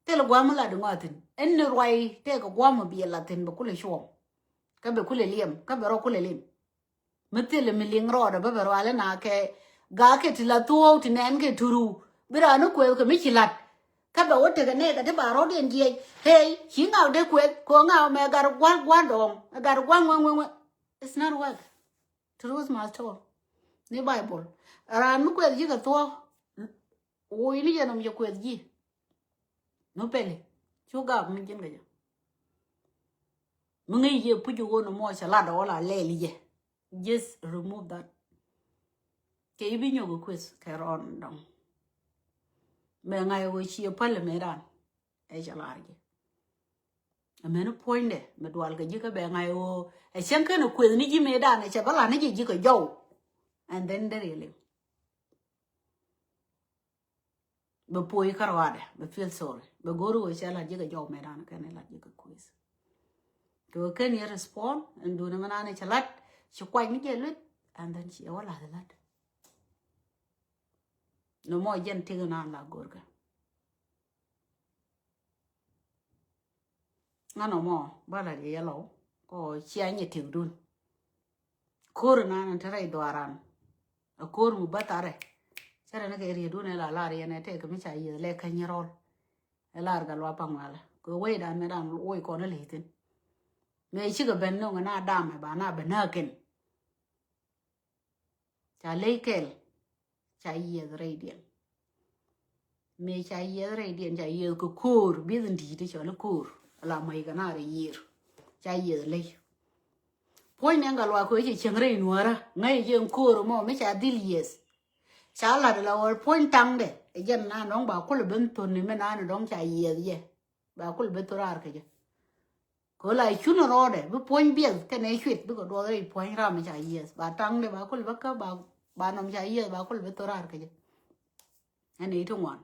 Thil gua̱a̱m mi lat di ŋɔa thi̱n ɛn ni ruac tɛk gua̱a̱m mi biɛ lat thi̱n bɛ kulɛ cuɔm. Kä bɛ kulɛ liɛm kä bɛ rɔ kulɛ lim. Mi thil mi liŋ rɔɔdɛ bä bɛ rual ɛn a kɛ gakɛ ti la thuɔɔk ti nɛn kɛ turu. Bi raan ni kuɛth kɛ mi ci lat. Kä bɛ wä tekɛ nɛɛkɛ ti ba rɔ̱diɛn jiɛc. Hey, ci ŋaw dee kueth kɛ ŋaw mɛ gat gua̱l gua̱l dɔɔŋ. Ɛ gat gua̱l ŋuɛŋ ŋuɛŋ ŋuɛŋ. It's not work. Truth must tell. Ni Bible. Raan mi kueth ji̱ kɛ thuɔ̱k. Woc ni jɛ nɔm jɛ kueth ji̱. Mi pɛli cu gak mi ji̱n kɛ jɛ. Mi ŋäc jɛ puc won mɔ cɛ lat ɔ la lɛl jɛ. Just remove that. Kɛ i̱ bi nyɔk kueth kɛ rɔn dɔŋ. Mɛ ŋa̱c wä ciɛ päl mɛ dan. Ɛ cɛ lar jɛ. Ɛmɛn puɔ̱nydɛ mɛ dual kɛ ji̱ kä bɛ ŋa̱c wä ɛ cɛŋ kɛn kueth ni ji̱ mɛ dan ɛ cɛ bä lar ni jɛ ji̱ kɛ jɔw. And then deri liw. Bɛ puɔy kä ruaadɛ bɛ feel sorry bɛ go̱r wee cɛ lat ji̱ kɛ jɔw mɛ dan kɛn lat ji̱ kɛ kueth. Kɛ wee kɛn yɛ respond ɛn duundɛ mɛ nan cɛ lat ci kuac ni jɛ luet. And then ci ɛ wä lat lat. Nɔ mɔ jɛn tik nan la go̱r kɛ. Ŋa nɔ mɔ ba lat yɛ yɛ lɔw kɔ cia nyɛ tik dun. Ko̱r nan te rɛy dhuaran. A ko̱r mu bä tharɛ. Cɛ rɛ ni kɛ riet wun ɛ la lar yɛn ɛ tɛk mi ca yieth lɛ kä nyirɔl. Ɛ lar gal wa paŋ wala kɛ wei dan mɛ dan woi kɔn ɛ ley thin. Mɛ cikɛ ben noŋ na dam ɛ ba na ben na ken. Ca ley kɛl. Ca yieth rɛydiɛn. Mëë ca yieth rɛydiɛn ca yieth kɛ ko̱o̱r bieth in di̱i̱t cɔl i̱ ko̱o̱r. Ala mɔc kɛ naar i̱ yiër ca yieth ley. Puɔ̱ny nɛn gal wa kɛ wee cɛ cieŋ rɛy nuäärä ŋäc jɛ in ko̱o̱r mɔ mi ca dhil yieth. Ca lat ala wä puɔ̱ny taŋdɛ ɛ jɛn na dɔ̱ŋ ba kul ben thon ni mi na ni dɔ̱ŋ ca yieth jɛ. Ba kul ben thon raar kɛ jɛ. Kɛ la cun rɔɔdɛ bi puɔ̱ny biɛth kɛnɛ cuit bikɛ duɔth rɛy puɔ̱ny ram mi ca yieth ba taŋdɛ ba kul bä kä ba nɔm ca yieth ba kul bä thor raar kä jɛ. Ɛn i̱ ti ŋuan.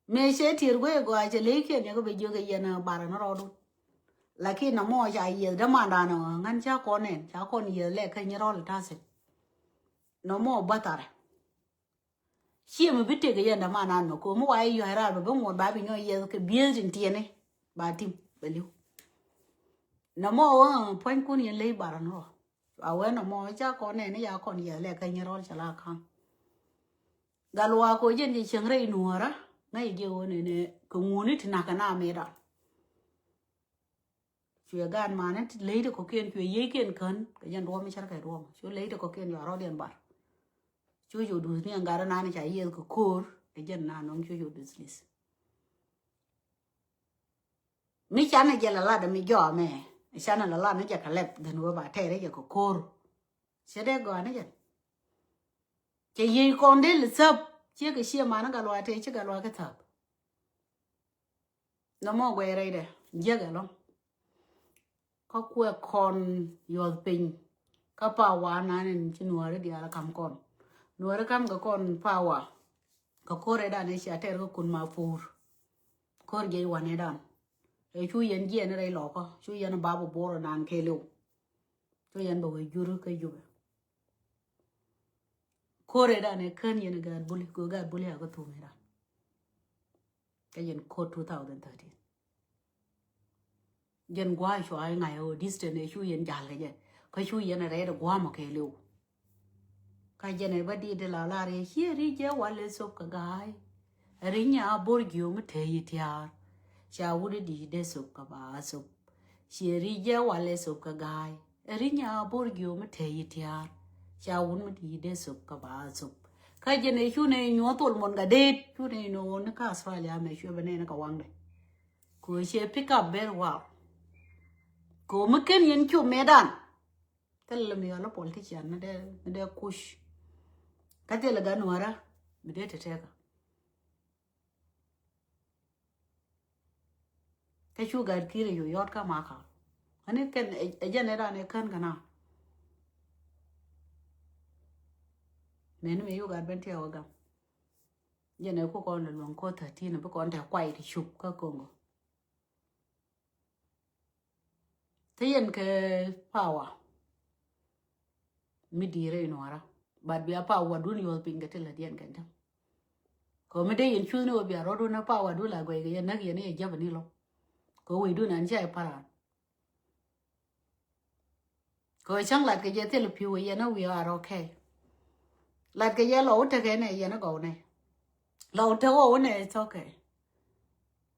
Mëë cɛ tier guey gɔaa cɛ ley kiɛn yɛ kä bɛ jiök kɛ yɛn ɛ bar ɛn rɔɔdu. Lakin nɔmɔ ca yieth dämandan ɛ ŋän ca kɔn nɛn ca kɔn yieth lɛ kä nyi rɔɔl ta̱thin. Nɔmɔ bä tharɛ. Ciɛ mi bi tek yɛn däman an mɛ ko̱o̱m mi wa i̱ yua̱c raar bɛ bi ŋuɔ̱t ba bi nyɔk yiɛth kɛ bieth tin tiɛni. Ba tim bɛ li̱w. Nɔmɔ wä pua̱nykun yɛn ley bar ni rɔ. A wee nɔmɔ ca kɔn nɛni ya kɔn yiɛth lɛ kä nyi rɔl cɛ la ka̱ŋ. Gal wa ko jɛn jɛ cieŋ rɛy nuɔ̱ɔ̱rä ŋäc jɛ wä nɛnɛ kɛ ŋuni ti nakä na mɛ dan. Cuɛ gaat manɛ ti ley ti kɔ̱kiɛn cuɛ yiëëkiɛn kän kɛ jɛn duɔ̱ɔ̱m i̱ cärkɛ duɔ̱ɔ̱m cu ley ti kɔ̱kiɛn yɔa rɔ̱diɛn bar. Cu cu duth ni ɛn gat ɛnan ca yiëëth kɛ ko̱o̱r ɛ jɛn nan nɔŋ cu cu duth li̱th. Mi canɛ jɛ la lat mi jɔamɛ canɛ la lat ni jɛ kɛ lɛp dhän wee ba tɛɛrɛ jɛ kɛ ko̱o̱r. Cɛ dee gɔaa ni jɛn. Cɛ yiëë kɔn dee li thäp ciɛ kɛ ciɛ manɛ gat luaak tëë ci gat luaak kɛ thäp. Nɔmɔ guɛy rɛydɛ jiäk ɛlɔ̱ŋ. Kä kuɛ kɔn yuɔth piny kä power nan in ci nuɔri diaal kam kɔn. Nuɔri kam kɛ kɔn power. Kä ko̱r rɛydan i̱ cia tɛr kä kun ma pur. Ko̱r jiɛc wan i̱dan. Ɛ cu yɛn jiɛn rɛy lɔkä cu yɛn bap bor nan kɛɛliw. Cu yɛn bɛ wee jur kä Jubɛ. Ko̱r rɛydan ɛ kän yɛn gaat buli kɛ gaat buli a kä thum i̱dan. Kä jɛn ko̱r two thousand thirteen. Jɛn gua̱a̱ cua i̱ ŋa̱c ɛ ɣöö distance ɛ cu yɛn jal kɛ jɛ kä cu yɛn ɛ rɛɛt ɛ gua̱a̱ mɔ kɛɛliw. Kä jɛn ɛ bä diit di la lar yɛ ciɛ ri jɛ wal ɛ thop kɛ ga̱a̱y. Ɛ ri nya bor jiö mi te yi tiaar. Ca wut ɛ diit dee thop kɛ ba thop. Ciɛ ri jɛ wal ɛ thop kɛ ga̱a̱y. Ɛ ri nya bor jiö mi te yi tiaar. Ca wut mi diit dee thop kɛ ba thop. Kä jɛn ɛ cu nɛ nyuɔ̱th thol mɔn kä deet cu nɛ nyuɔ̱th ni kä Australia mɛ cuɛ bɛ nɛn kä waŋdɛ. Kɛ ɣöö ciɛ pick up very well. Kɛ ɣöö mi ken yɛn cu mɛtdan. Thil mi yɔl politician ni dee ni dee kuc. Kä thil gat nuɔrä mi dee tetekä. Kä cu gat kir yu yɔt kä maka. Ani ken ɛ jɛn ɛ dan ɛ kän kä na. Mɛn mi yu gat ben tiɛ wä gam. Jɛn ɛ ku kɔn lɛ luɔŋ ko̱ thirteen bi kɔn tɛ kuay ti cup kä Congo. Te yɛn kɛ power. Mi di̱i̱rɛ in wara but bia power dun yuɔth piny kɛ ti lät yɛn kɛn jam. Kɛ mi dee yɛn cuthni wä bia rɔɔdun na power dun la guɛy kɛ yɛn näk yɛn i̱ yɛ jäp ni lɔ. Kɛ wecdun an ca i̱ paran. Kɛ cäŋ lat kɛ jɛ thil pi̱w yɛn a we are okay. Lat kɛ jɛ lɔ wä tekɛ nɛ yɛn a gɔw nɛ. Lɔ wä tekɛ wä nɛ it's okay.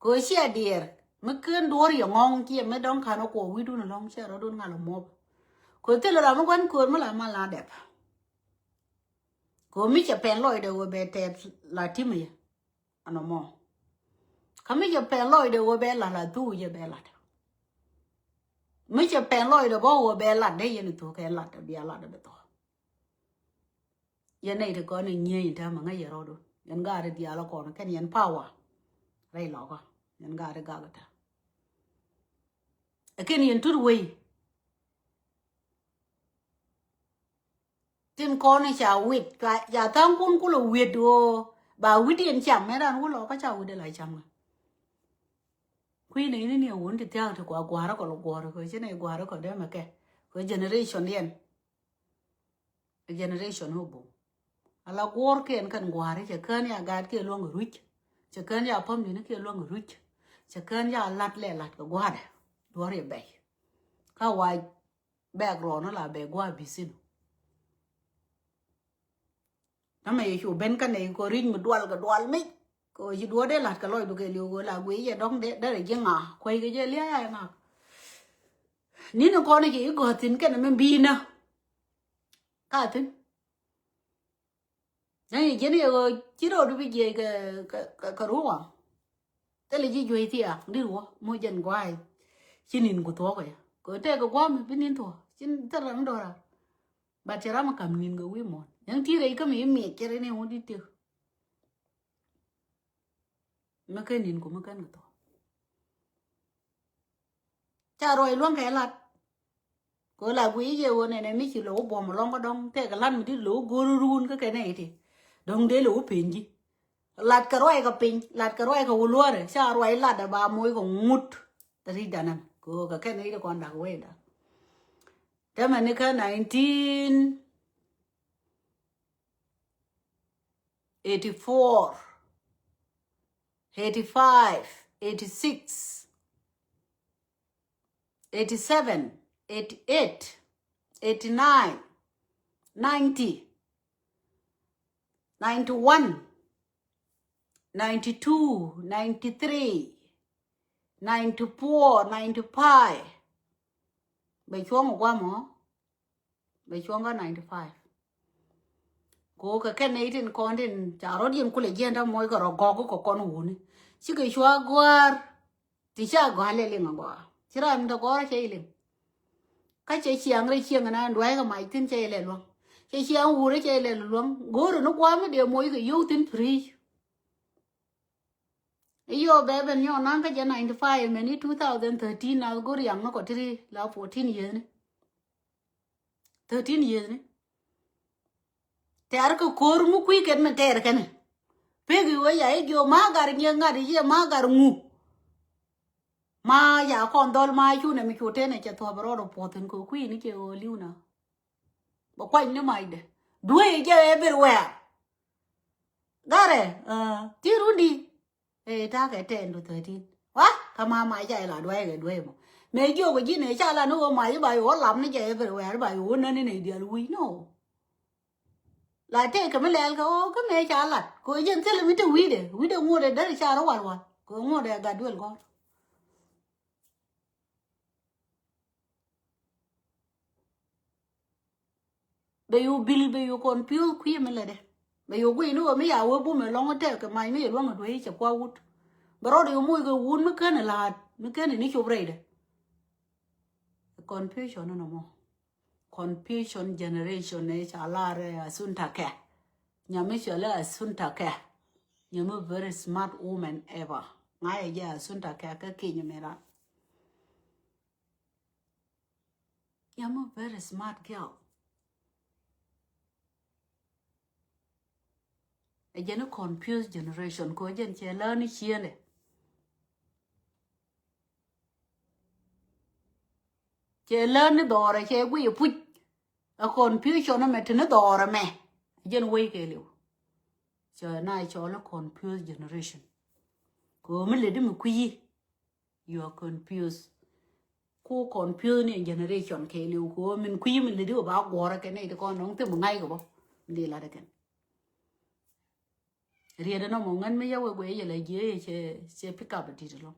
Kɛ ɣöö /ciɛ diɛɛr mi ken duɔ̱ɔ̱r yɛ ŋɔ̱ŋ kiɛ mi dɔ̱ŋ ka̱n ɔ kuɔ wi̱i̱dun ɛlɔ̱ŋ, /ciɛ rɔ̱dun ŋa̱l ɔ muɔ̱p. Kɛ ɣöö thilɛ ram mi gua̱n köör mi la mal na dɛp. Kɛ ɣöö mi cɛ pɛn lɔcdɛ ɣöö bɛ tɛth la ti̱mɛ yɛ ɛnɔ mɔ. Kä mi cɛ pɛn lɔcdɛ ɣöö bɛ la̱t la thuk yɛ bɛ la̱t. Mi cɛ pɛn lɔcdɛ bä ɣöö bɛ la̱t dee yɛn thuk kɛ la̱t bia la̱t bɛ thuk. Yɛn nɛy ti kɔn in nyiee in täämɛ ŋäc yɛ rɔɔdun. Yɛn gaat ti diaal kɔn kɛn yɛn power. Rɛy lɔkä yɛn gaat ti gak täämɛ. Ɛ kɛn yɛn tut wei. Tin kɔn in ca wit ca, ca tha̱a̱ŋkun kulɛ wit ɣöö ba wit yɛn cam, mɛ ran wä lɔkä ca wit ɛ la cam ŋa. Kui̱ nɛy ni ni a wun ti thia̱a̱k ti kua gua̱a̱rä kɔ lɔ guɔ̱ɔ̱rä kɔ ci nɛy gua̱a̱rä kɔ dee mɛ kɛ kɔ generation diɛn. Generation wä bum. Ala guɔ̱ɔ̱rkiɛn kɛn gua̱a̱ri cɛ kään ya gaat kiɛ luäŋ ruc. Cɛ kään ya päm ni̱n kiɛ luäŋ ruc. Cɛ kään ya la̱t lɛ la̱t kɛ gua̱a̱dɛ. Duɔ̱ɔ̱r yɛ bɛy. Kä wa background la bɛ gua̱a̱ bi̱thin. Namɛ yɛ cu ben kä nɛy kɔ ri̱c mi dual kɛ dual mic. Kɛ ɣöö ci duɔ̱ɔ̱r dee la̱t kɛ lɔcdu kɛ li̱w kɛ ɣöö la guiy yɛ dɔ̱ŋ dee, derɛ ji̱ ŋa kuɛy kɛ jɛ lia̱a̱ ŋa. Ni̱n kɔn ci i̱ gɔ̱a̱th thi̱n kɛnɛ mi bi̱i̱nä. Ka thi̱n. Nɛ ji̱n yɛ ɣöö ci rɔɔdu bi jiɛc kɛ, kɛ, kɛ, kɛ ruɔ̱ŋ. Thilɛ ji̱ juey thiaak di̱t wä moc jɛn gua̱a̱c. Ci ni̱n ku thuɔ̱k kɛ yɛ kɛ ɣöö tɛk kɛ gua̱a̱m bi ni̱n thuɔ̱k ci thilɛ ni dɔ̱ra. But cɛ ram mi ka̱m ni̱n kɛ wi̱i̱ muɔ̱ɔ̱n yɛn ti̱i̱ rɛy kä mi i̱ miɛc cɛ rɛy ni wä di̱t tiek. Mi ken ni̱n ku mi ken kɛ thuɔ̱k. Ca ruac luäŋ kɛ lat. Kɛ ɣöö la guiy jɛ ɣöö nɛnɛ mi ci lo̱w buɔ̱m ɛlɔ̱ŋ kä dɔ̱ŋ tɛk lat mi di̱t lo̱w go̱o̱r run kä kɛn nɛy ti. Dɔ̱ŋ dee lo̱w peny ji̱. Lat kɛ ruac kɛ peny, lat kɛ ruac kɛ wä luäärɛ, ca ruac lat ɛ ba moc kɛ ŋut. Tɛ ri̱c danɛ kɛ ɣöö kɛ kɛn nɛy ti kɔn da̱k wee da̱k. Tɛmɛ ni kä nineteen eighty-four, eighty-five, eighty-six, eighty-seven, eighty-eight, eighty-nine, ninety, ninety-one, ninety-two, ninety-three, ninety-four, ninety-five. Bɛ cuɔ̱ŋ ɛ gua̱a̱m ɔ. Bɛ cuɔ̱ŋ kä ninety-five. Ko kɛ kɛn nɛy tin kɔn tin ca rɔ̱t yɛn kulɛ jiɛn ta̱ moc kɛ rɔ gɔ̱k kɛ kɔn wuni. Cikɛ cua gɔ̱a̱r. Ti ca gɔ̱a̱r lɛ liŋ a gɔaa. Ci ram in te gɔ̱a̱r cɛ iliŋ. Kä cɛ ciaŋ rɛy ciaŋ na dua̱a̱c kɛ mac thi̱n cɛ ilɛ luäŋ. Cɛ ciaŋ wur cɛ ilɛ luäŋ. Go̱o̱r in gua̱a̱m mi dee moc kɛ yio̱w thi̱n preach. Iyɔ bɛ ben nyɔk naŋ kä jɛ ninety-five mɛn i̱ two thousand thirteen na go̱r yaŋ ni kɔ tiri la fourteen years ni. Thirteen years ni. Tɛ̈r kɛ ko̱r mi kui̱ kɛn mi tɛɛr kɛnɛ. Pek i̱ wee ya i̱ jiɔ ma gar nyɛ ŋa̱t i̱ yɛ ma gar ŋu. Ma ya kɔn dhɔl ma cu nɛ mi cu tenɛ cɛ thuɔ̱p rɔɔd ɔ puɔth in kɛ kui̱ ni cɛ ɣöö li̱w na. Bɛ kuany ni macdɛ. Duee jɛ everywhere. Garɛ, ti rundi. Ee, ta̱a̱ kɛ ten to thirteen. Wa, kä ma mac ca ila duee kɛ duee mɔ. Mëë jiök ji̱n ëë ca la ni ɣöö mac i̱ ba yo̱o̱ lam ni jɛ everywhere, i̱ ba yo̱o̱ näni nɛy diaal wi̱c, no. La tëëkɛ mi lɛɛl kɛ ɣöö kä mëë ca lat kɛ ɣöö jɛn thilɛ mi te wi̱cdɛ, wi̱cdɛ ŋuɔ̱tdɛ däri ca rɔ walwal kɛ ɣöö ŋuɔ̱tdɛ gat duel gɔ̱r. Bɛ yu bil, bɛ yu confuse kui̱ mi lätdɛ. Bɛ yu guiy ni ɣöö mi ya wee bum ɛlɔ̱ŋ tɛk kɛ mac mi yɛ luäŋ ɛ duee cɛ kua wut. Bɛ rɔɔdɛ yu moc kɛ wun mi ken ɛ la̱a̱t mi ken ɛ ni cop rɛydɛ. Confusion ni nɔmɔ. Confusion generation ni ca lar ɛ Assunta Kɛ. Nyam mi cɔl ɛ Assunta Kɛ. Nyam mi very smart woman ever. Ŋa̱cɛ jɛ Assunta Kɛ kä kinyɛ mi ran. Nyam mi very smart girl. Ɛ jɛn ni confused generation kɛ ɣöö jɛn cɛ lär ni ciëndɛ. Cɛ lär ni dhɔrɛ cɛ guiy ɛ puc. Ɛ confusion ɛmɛ te ni dhɔrɛ mɛ. Ɛ jɛn wec kɛɛliw. Cɛ na cɔl ni confused generation. Kɛ ɣöö mi lɛ di mi kui̱. You are confused. Ku confused ni generation kɛɛliw kɛ ɣöö min kui̱ min lidi wä ba guɔ̱rä kɛ nɛy ti kɔn nɔŋ thim ŋa̱c kɛ bä. Min di lat kɛn. Riet ɛn ɔmɔ ŋän mi yɛ wek guɛ yɛ la jiɛ yɛ cɛ, cɛ pick up a dit lɔ.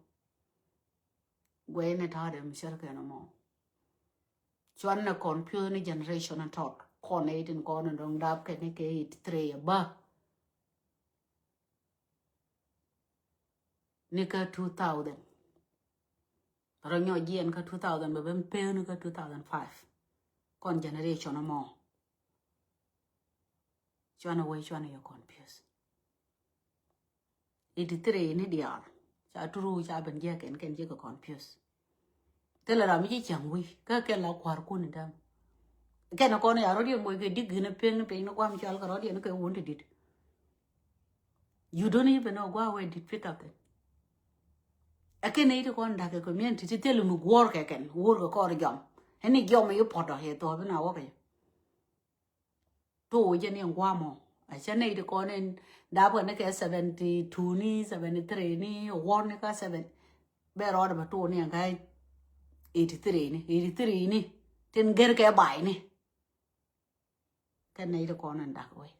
Guɛ ni ta̱a̱ dɛ mi cɛr kɛ nɔmɔ. Cuan ni confuse ni generation in tɔt. Kɔn eighteen kɔn in dɔŋ dap kɛ ni kɛ eighty three a ba. Ni kä two thousand. Rɔ nyɔ jiɛn kä two thousand bɛ ben pek ni kä two thousand five. Kɔn generation mɔ. Cuan away cuan yɛ confuse. Eighty three ni diaal. Ca turu ca ben jiɛ kɛn kɛn jiɛ kɛ confuse. Thilɛ ram mi ci cäŋ wi̱i̱ kä kɛn la kua̱r kun in däm. Kɛn kɔn ya rɔ̱diɛn boy kɛ dik gin a pek ni piny ni guam cɔal kɛ rɔ̱diɛn kɛ wun ti dit. You don't even know gua̱a̱ wee dit pick up thing. Ɛ kɛn nɛy ti kɔn da̱k kɛ community ti thil mi guɔ̱ɔ̱r kɛ kɛn wuɔ̱ɔ̱r kɛ kɔɔr jɔam. Ɛn ni jɔam yi puɔ̱tɔ yɛ thuɔ̱ɔ̱p in a wä kɛ. Tuuc jɛ ni ɛn gua̱a̱ mɔ. Ɛ cä nɛy ti kɔn ɛn dap kɛ ni kɛ seventy two ni, seventy three ni, wuɔ̱ɔ̱r ni kä seven. Bɛ rɔɔdɛ bɛ tuuc ni ɛn kä eighty three ni, eighty three ni. Tin ger kɛ bay ni. Kɛn nɛy ti kɔn in dak wee.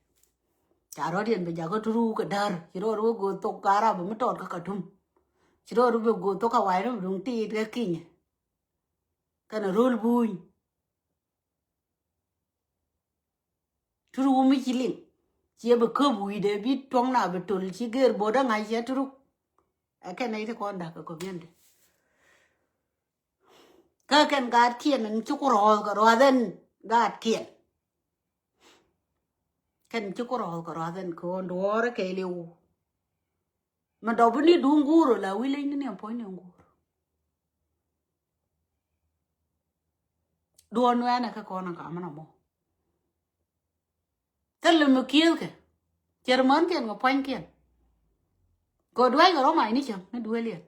Ca rɔ̱diɛn bi jakä turu kɛ da̱r. Ci rɔɔd wee go̱o̱th thok ka rap mi tɔɔt kä Katum. Ci rɔɔd wee go̱o̱th thok ka wa̱i̱ ri bi duŋ tiit kɛ kinyɛ. Kɛn ro̱l buny. Turu mi ci liŋ. Ciɛ bi käp wi̱i̱dɛ bi tuɔ̱ŋ na bi tol ci gër bo̱o̱dä ŋa̱c ciɛ turu. Ɛ kɛn nɛy ti kɔn dak kɛ community. Kä kɛn gaatkiɛn ɛn ci ku rɔɔth kɛ ruath ɛn gaatkiɛn. Kɛn ci ku rɔɔth kɛ ruath ɛn kɛ ɣöö duɔɔrä kɛɛliw. Mɛ dɔp ni duŋ guur ɔ la wi̱c leny ni ni ɛn puɔ̱ny ni ɛn guur. Duɔɔn nuɛɛnɛ kä kɔn ɛn kamäni mɔ. Thilɛ mi kiɛɛthkɛ. Cɛr mänkiɛn kɛ pua̱nykiɛn. Kɛ duäc kɛ rɔ̱ mac ni cäŋ ni duëëliɛn.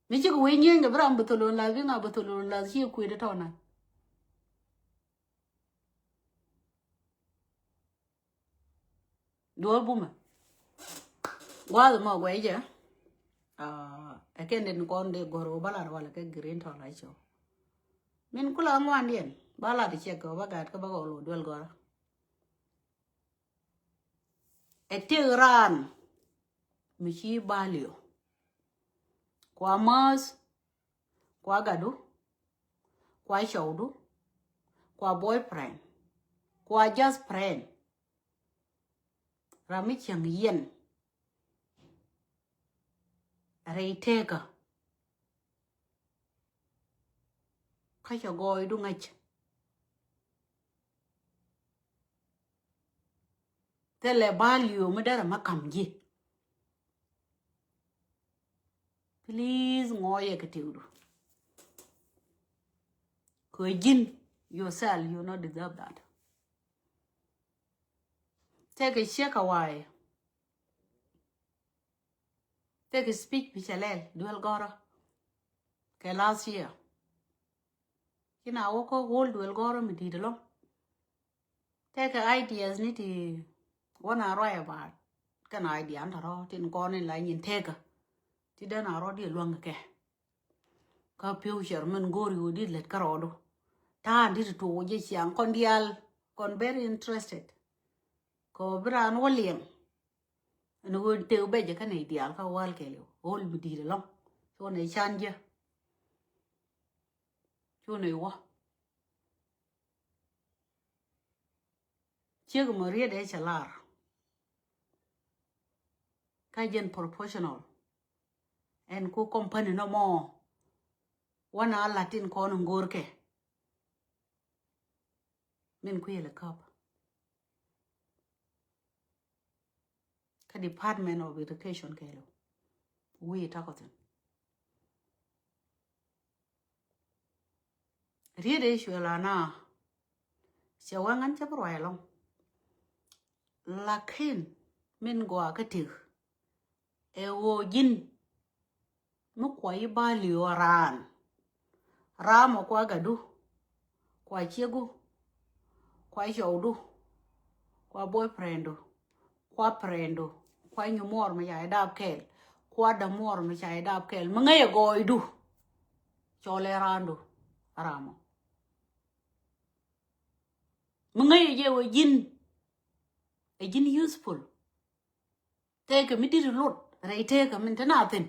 Mi cikɛ wee nyieenykɛ bi ram bi thol ɣän lath bi ŋa bi thol ɣän lath ci kuëëdɛ tɔ̱ nath. Duɔ̱ɔ̱r bumɛ. Gua̱a̱th mɔ guɛc jɛ. Ɛ kɛn den kɔn dee go̱r ɣöö ba lat walɛ kɛ green tɔ̱ la cɔw. Min kula ŋuandiɛn ba lat cɛk kɛ ɣöö ba gat kä ba gɔl ɣöö duel gɔrä. Ɛ tëk raan mi ci value. Kua mäth, kua gatdu, kua cɔwdu, kua boyfriend, kua just friend. Ram mi cieŋ yɛn rɛy tëkä. Kä cɛ gɔɔydu ŋäc. Thilɛ value mi derɛ ma kam ji̱. Please ŋɔɔyɛ kɛ tiwdu. Kɛ ji̱n yourself, you not deserve that. Tëkɛ ciek a wa̱a̱. Tëkɛ speech bi cɛ lɛl duel gɔrä. Kɛ last year. Ci na wä kä wol duel gɔrä mi di̱i̱t ɛlɔ̱ŋ. Tëkɛ ideas ni ti wä na ruac a baat. Kɛn idea an tɔ̱ rɔ tin kɔn in la nyin tëkä. Ti den a rɔ di luäŋ kɛ. Kä future min go̱o̱ri wä di lät kä rɔɔdu. Ta̱a̱n di ti tuɔk wä jɛ ciaŋ kɔn diaal kɔn very interested. Kɛ wä bi raan wä liɛŋ. Ɛn ɣöö tëë wä bɛ jɛ kä nɛy diaal kä wäl kɛɛliw ɣöl mi di̱i̱t ɛlɔ̱ŋ. Cu nɛy can jɛ. Cu nɛy wä. Ciek mɔ riet ɛ cɛ lar. Kä jɛn proportional. Ɛn ku company nɔmɔ. Wä na latin kɔn in go̱o̱rkɛ. Min kui̱ lɛ käp. Kä Department of Education kɛɛliw. Wi̱i̱ takɔ thi̱n. Riet ɛ cuɛ la na. Cɛ wä ŋän cä bi ruac ɛlɔ̱ŋ. Lakin min gɔaa kä tëk. Ɛ ɣöö ji̱n mi kua i̱ value ɔ raan. Raam ɔ kua gatdu, kua ciegu, kua cɔwdu, kua boyfrienddu, kua frienddu, kua nyumuɔɔr mi ca i̱ dap kɛɛl, kua dämuɔɔr mi ca i̱ dap kɛɛl. Mi ŋäcɛ gɔɔydu. Cɔl ɛ raandu. Raam ɔ. Mi ŋäcɛ jɛ ɣöö ji̱n. Ɛ ji̱n useful. Tëëkɛ mi di̱t lot rɛy tëëkɛ min te na thi̱n.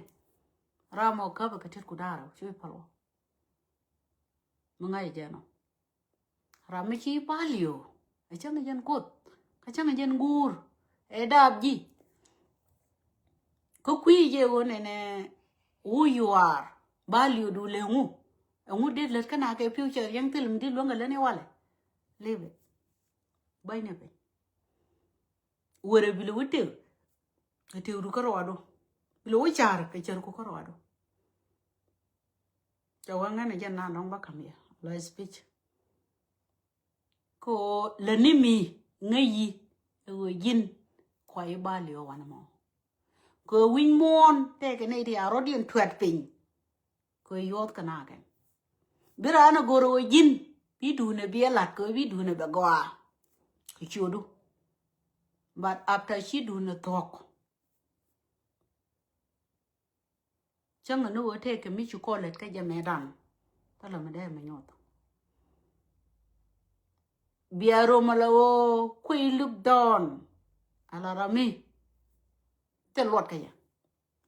Ram ɔ käpɛ kɛ tet ku da̱rä cuy päl wä. Mi ŋa̱c jɛn ɔ. Ram mi ci value. Ɛ cäŋ jɛn Kuoth. Kä cäŋ jɛn guur. Ɛ dap ji̱. Kä kui̱ jɛ ɣöö nɛnɛ who you are. Value du lɛ ŋu. Ɛŋu det lät kä na kɛ future yɛn thil mi dit luäŋ kɛ lät ni walɛ. Leave it. Bäny ni piny. Wërɛ bi lɛ wä tëk. Kɛ tëkdu kä ruadu. Bi lɛ wä car kɛ carku kä ruadu. Cɛ wä ŋän jɛn nan dɔ̱ŋ bä ka̱m yɛ la speech. Kɛ ɣöö lä ni mi ŋäc yi ɛ ɣöö ji̱n kua i̱ bali ɣöö wanɛ mɔ. Kɛ ɣöö wi̱ny muɔ̱ɔ̱n tɛkɛ nɛy ti a rɔ̱diɛn tuɛt piny. Kɛ ɣöö yuɔth kɛ naakɛn bi raan ɛ go̱r ɛ ɣöö ji̱n bi duunɛ bi ɛ la̱t kɛ ɣöö bi duunɛ bɛ gɔaa. Kɛ ciötdu. But after ci duunɛ thuɔ̱k. Cäŋ ni ɣöö tëëkɛ mi ci kɔn lät kä jɛ mëëdan. Thilɛ mi dee mi nyuɔth. Bia rom ala ɣöö kui̱ luk dɔɔn. Ala rami. Thil luɔt kä jɛ.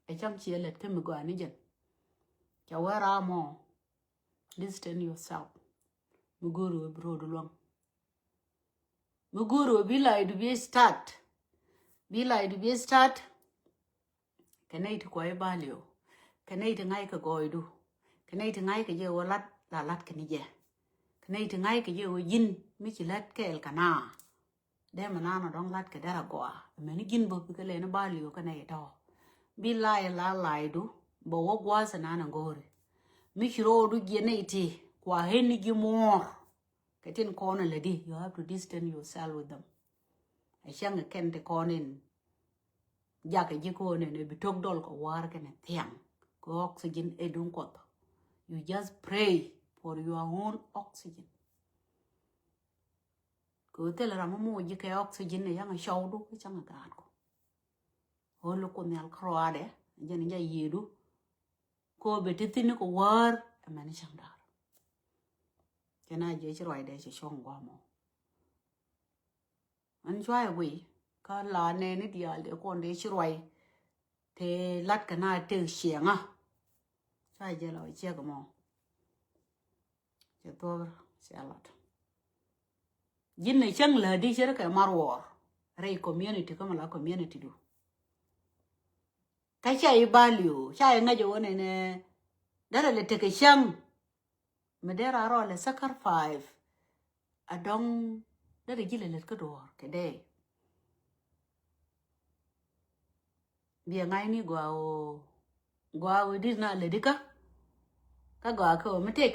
Ɛ cäŋ ciɛ lät kä mi gɔaa ni jɛn. Ca wee ram ɔ. Listen yourself. Mi go̱o̱ri wee bi ro̱o̱du luäŋ. Mi go̱o̱ri wee bi laydu bi start. Bi laydu bi start. Kɛ nɛy ti kuay baliw. Kɛ nɛy ti ŋa̱ckɛ gɔɔydu. Kɛ nɛy ti ŋa̱ckɛ jɛ wä lat la lat kɛ ni jɛ. Kɛ nɛy ti ŋa̱ckɛ jɛ wä ji̱n mi ci lat kɛɛl kɛ naa. Dee mi nan ɔ dɔ̱ŋ lat kɛ derɛ gɔaa. Mɛn ji̱n bä pikɛ lɛ ni baliw kɛ nɛy tɔ. Bi lay la laydu bɛ wä gua̱a̱th nan ɛ go̱o̱ri. Mi ci ro̱o̱du jiɛ nɛy ti kua ɣän ni ji̱ muɔ̱ɔ̱r. Kɛ tin kɔn in lätdi, you have to distance yourself with them. Ɛ cäŋ kɛ kɛn ti kɔn in jakɛ ji̱ kɔn in ɛ bi tok dɔl kɛ wa̱a̱r kɛnɛ thiaŋ. Kɛ oxygen ɛ duŋ Kuɔth. You just pray for your own oxygen. Kɛ ɣöö thilɛ ram mi moc ji̱ kɛ oxygen ɛ yaŋ ɛ cɔwdu kä cäŋ ɛ gaatkɔ. Ɣöö luk Kuoth Nhial kärɔaadɛ jɛn in ja yiëëdu. Kɛ ɣöö bɛ ti thi̱n kɛ wäär ɛmɛn cäŋ da̱a̱r. Kɛn a jiɛ ci ruacdɛ ci cuɔ̱ŋ gua̱a̱mɔ. Ɛn cuayɛ guiy kä la nɛɛni diaal dee kɔn dee ci ruac. Tëë lat kɛ na tëë ciɛŋä. Cuayɛ jiɛ la wä ciɛk mɔ. Cɛ thuɔ̱k cɛ lat. Ji̱n ni cäŋ lätdi cɛ rɛ kɛ mar wuɔɔr rɛy community kä mi la community du. Kä ca i̱ baliw ca i̱ ŋäc iwä nɛnɛ derɛ lɛ tekɛ cäŋ. Mi derɛ a rɔ lɛ sacrifice a dɔ̱ŋ derɛ ji̱ lɛ lät kä duɔ̱ɔ̱r kɛ dee. Biɛ ŋa̱cni gɔaa ɣöö gɔaa ɣöö di̱t na lätdi kä. Kä gɔaa kä ɣöö mi tëë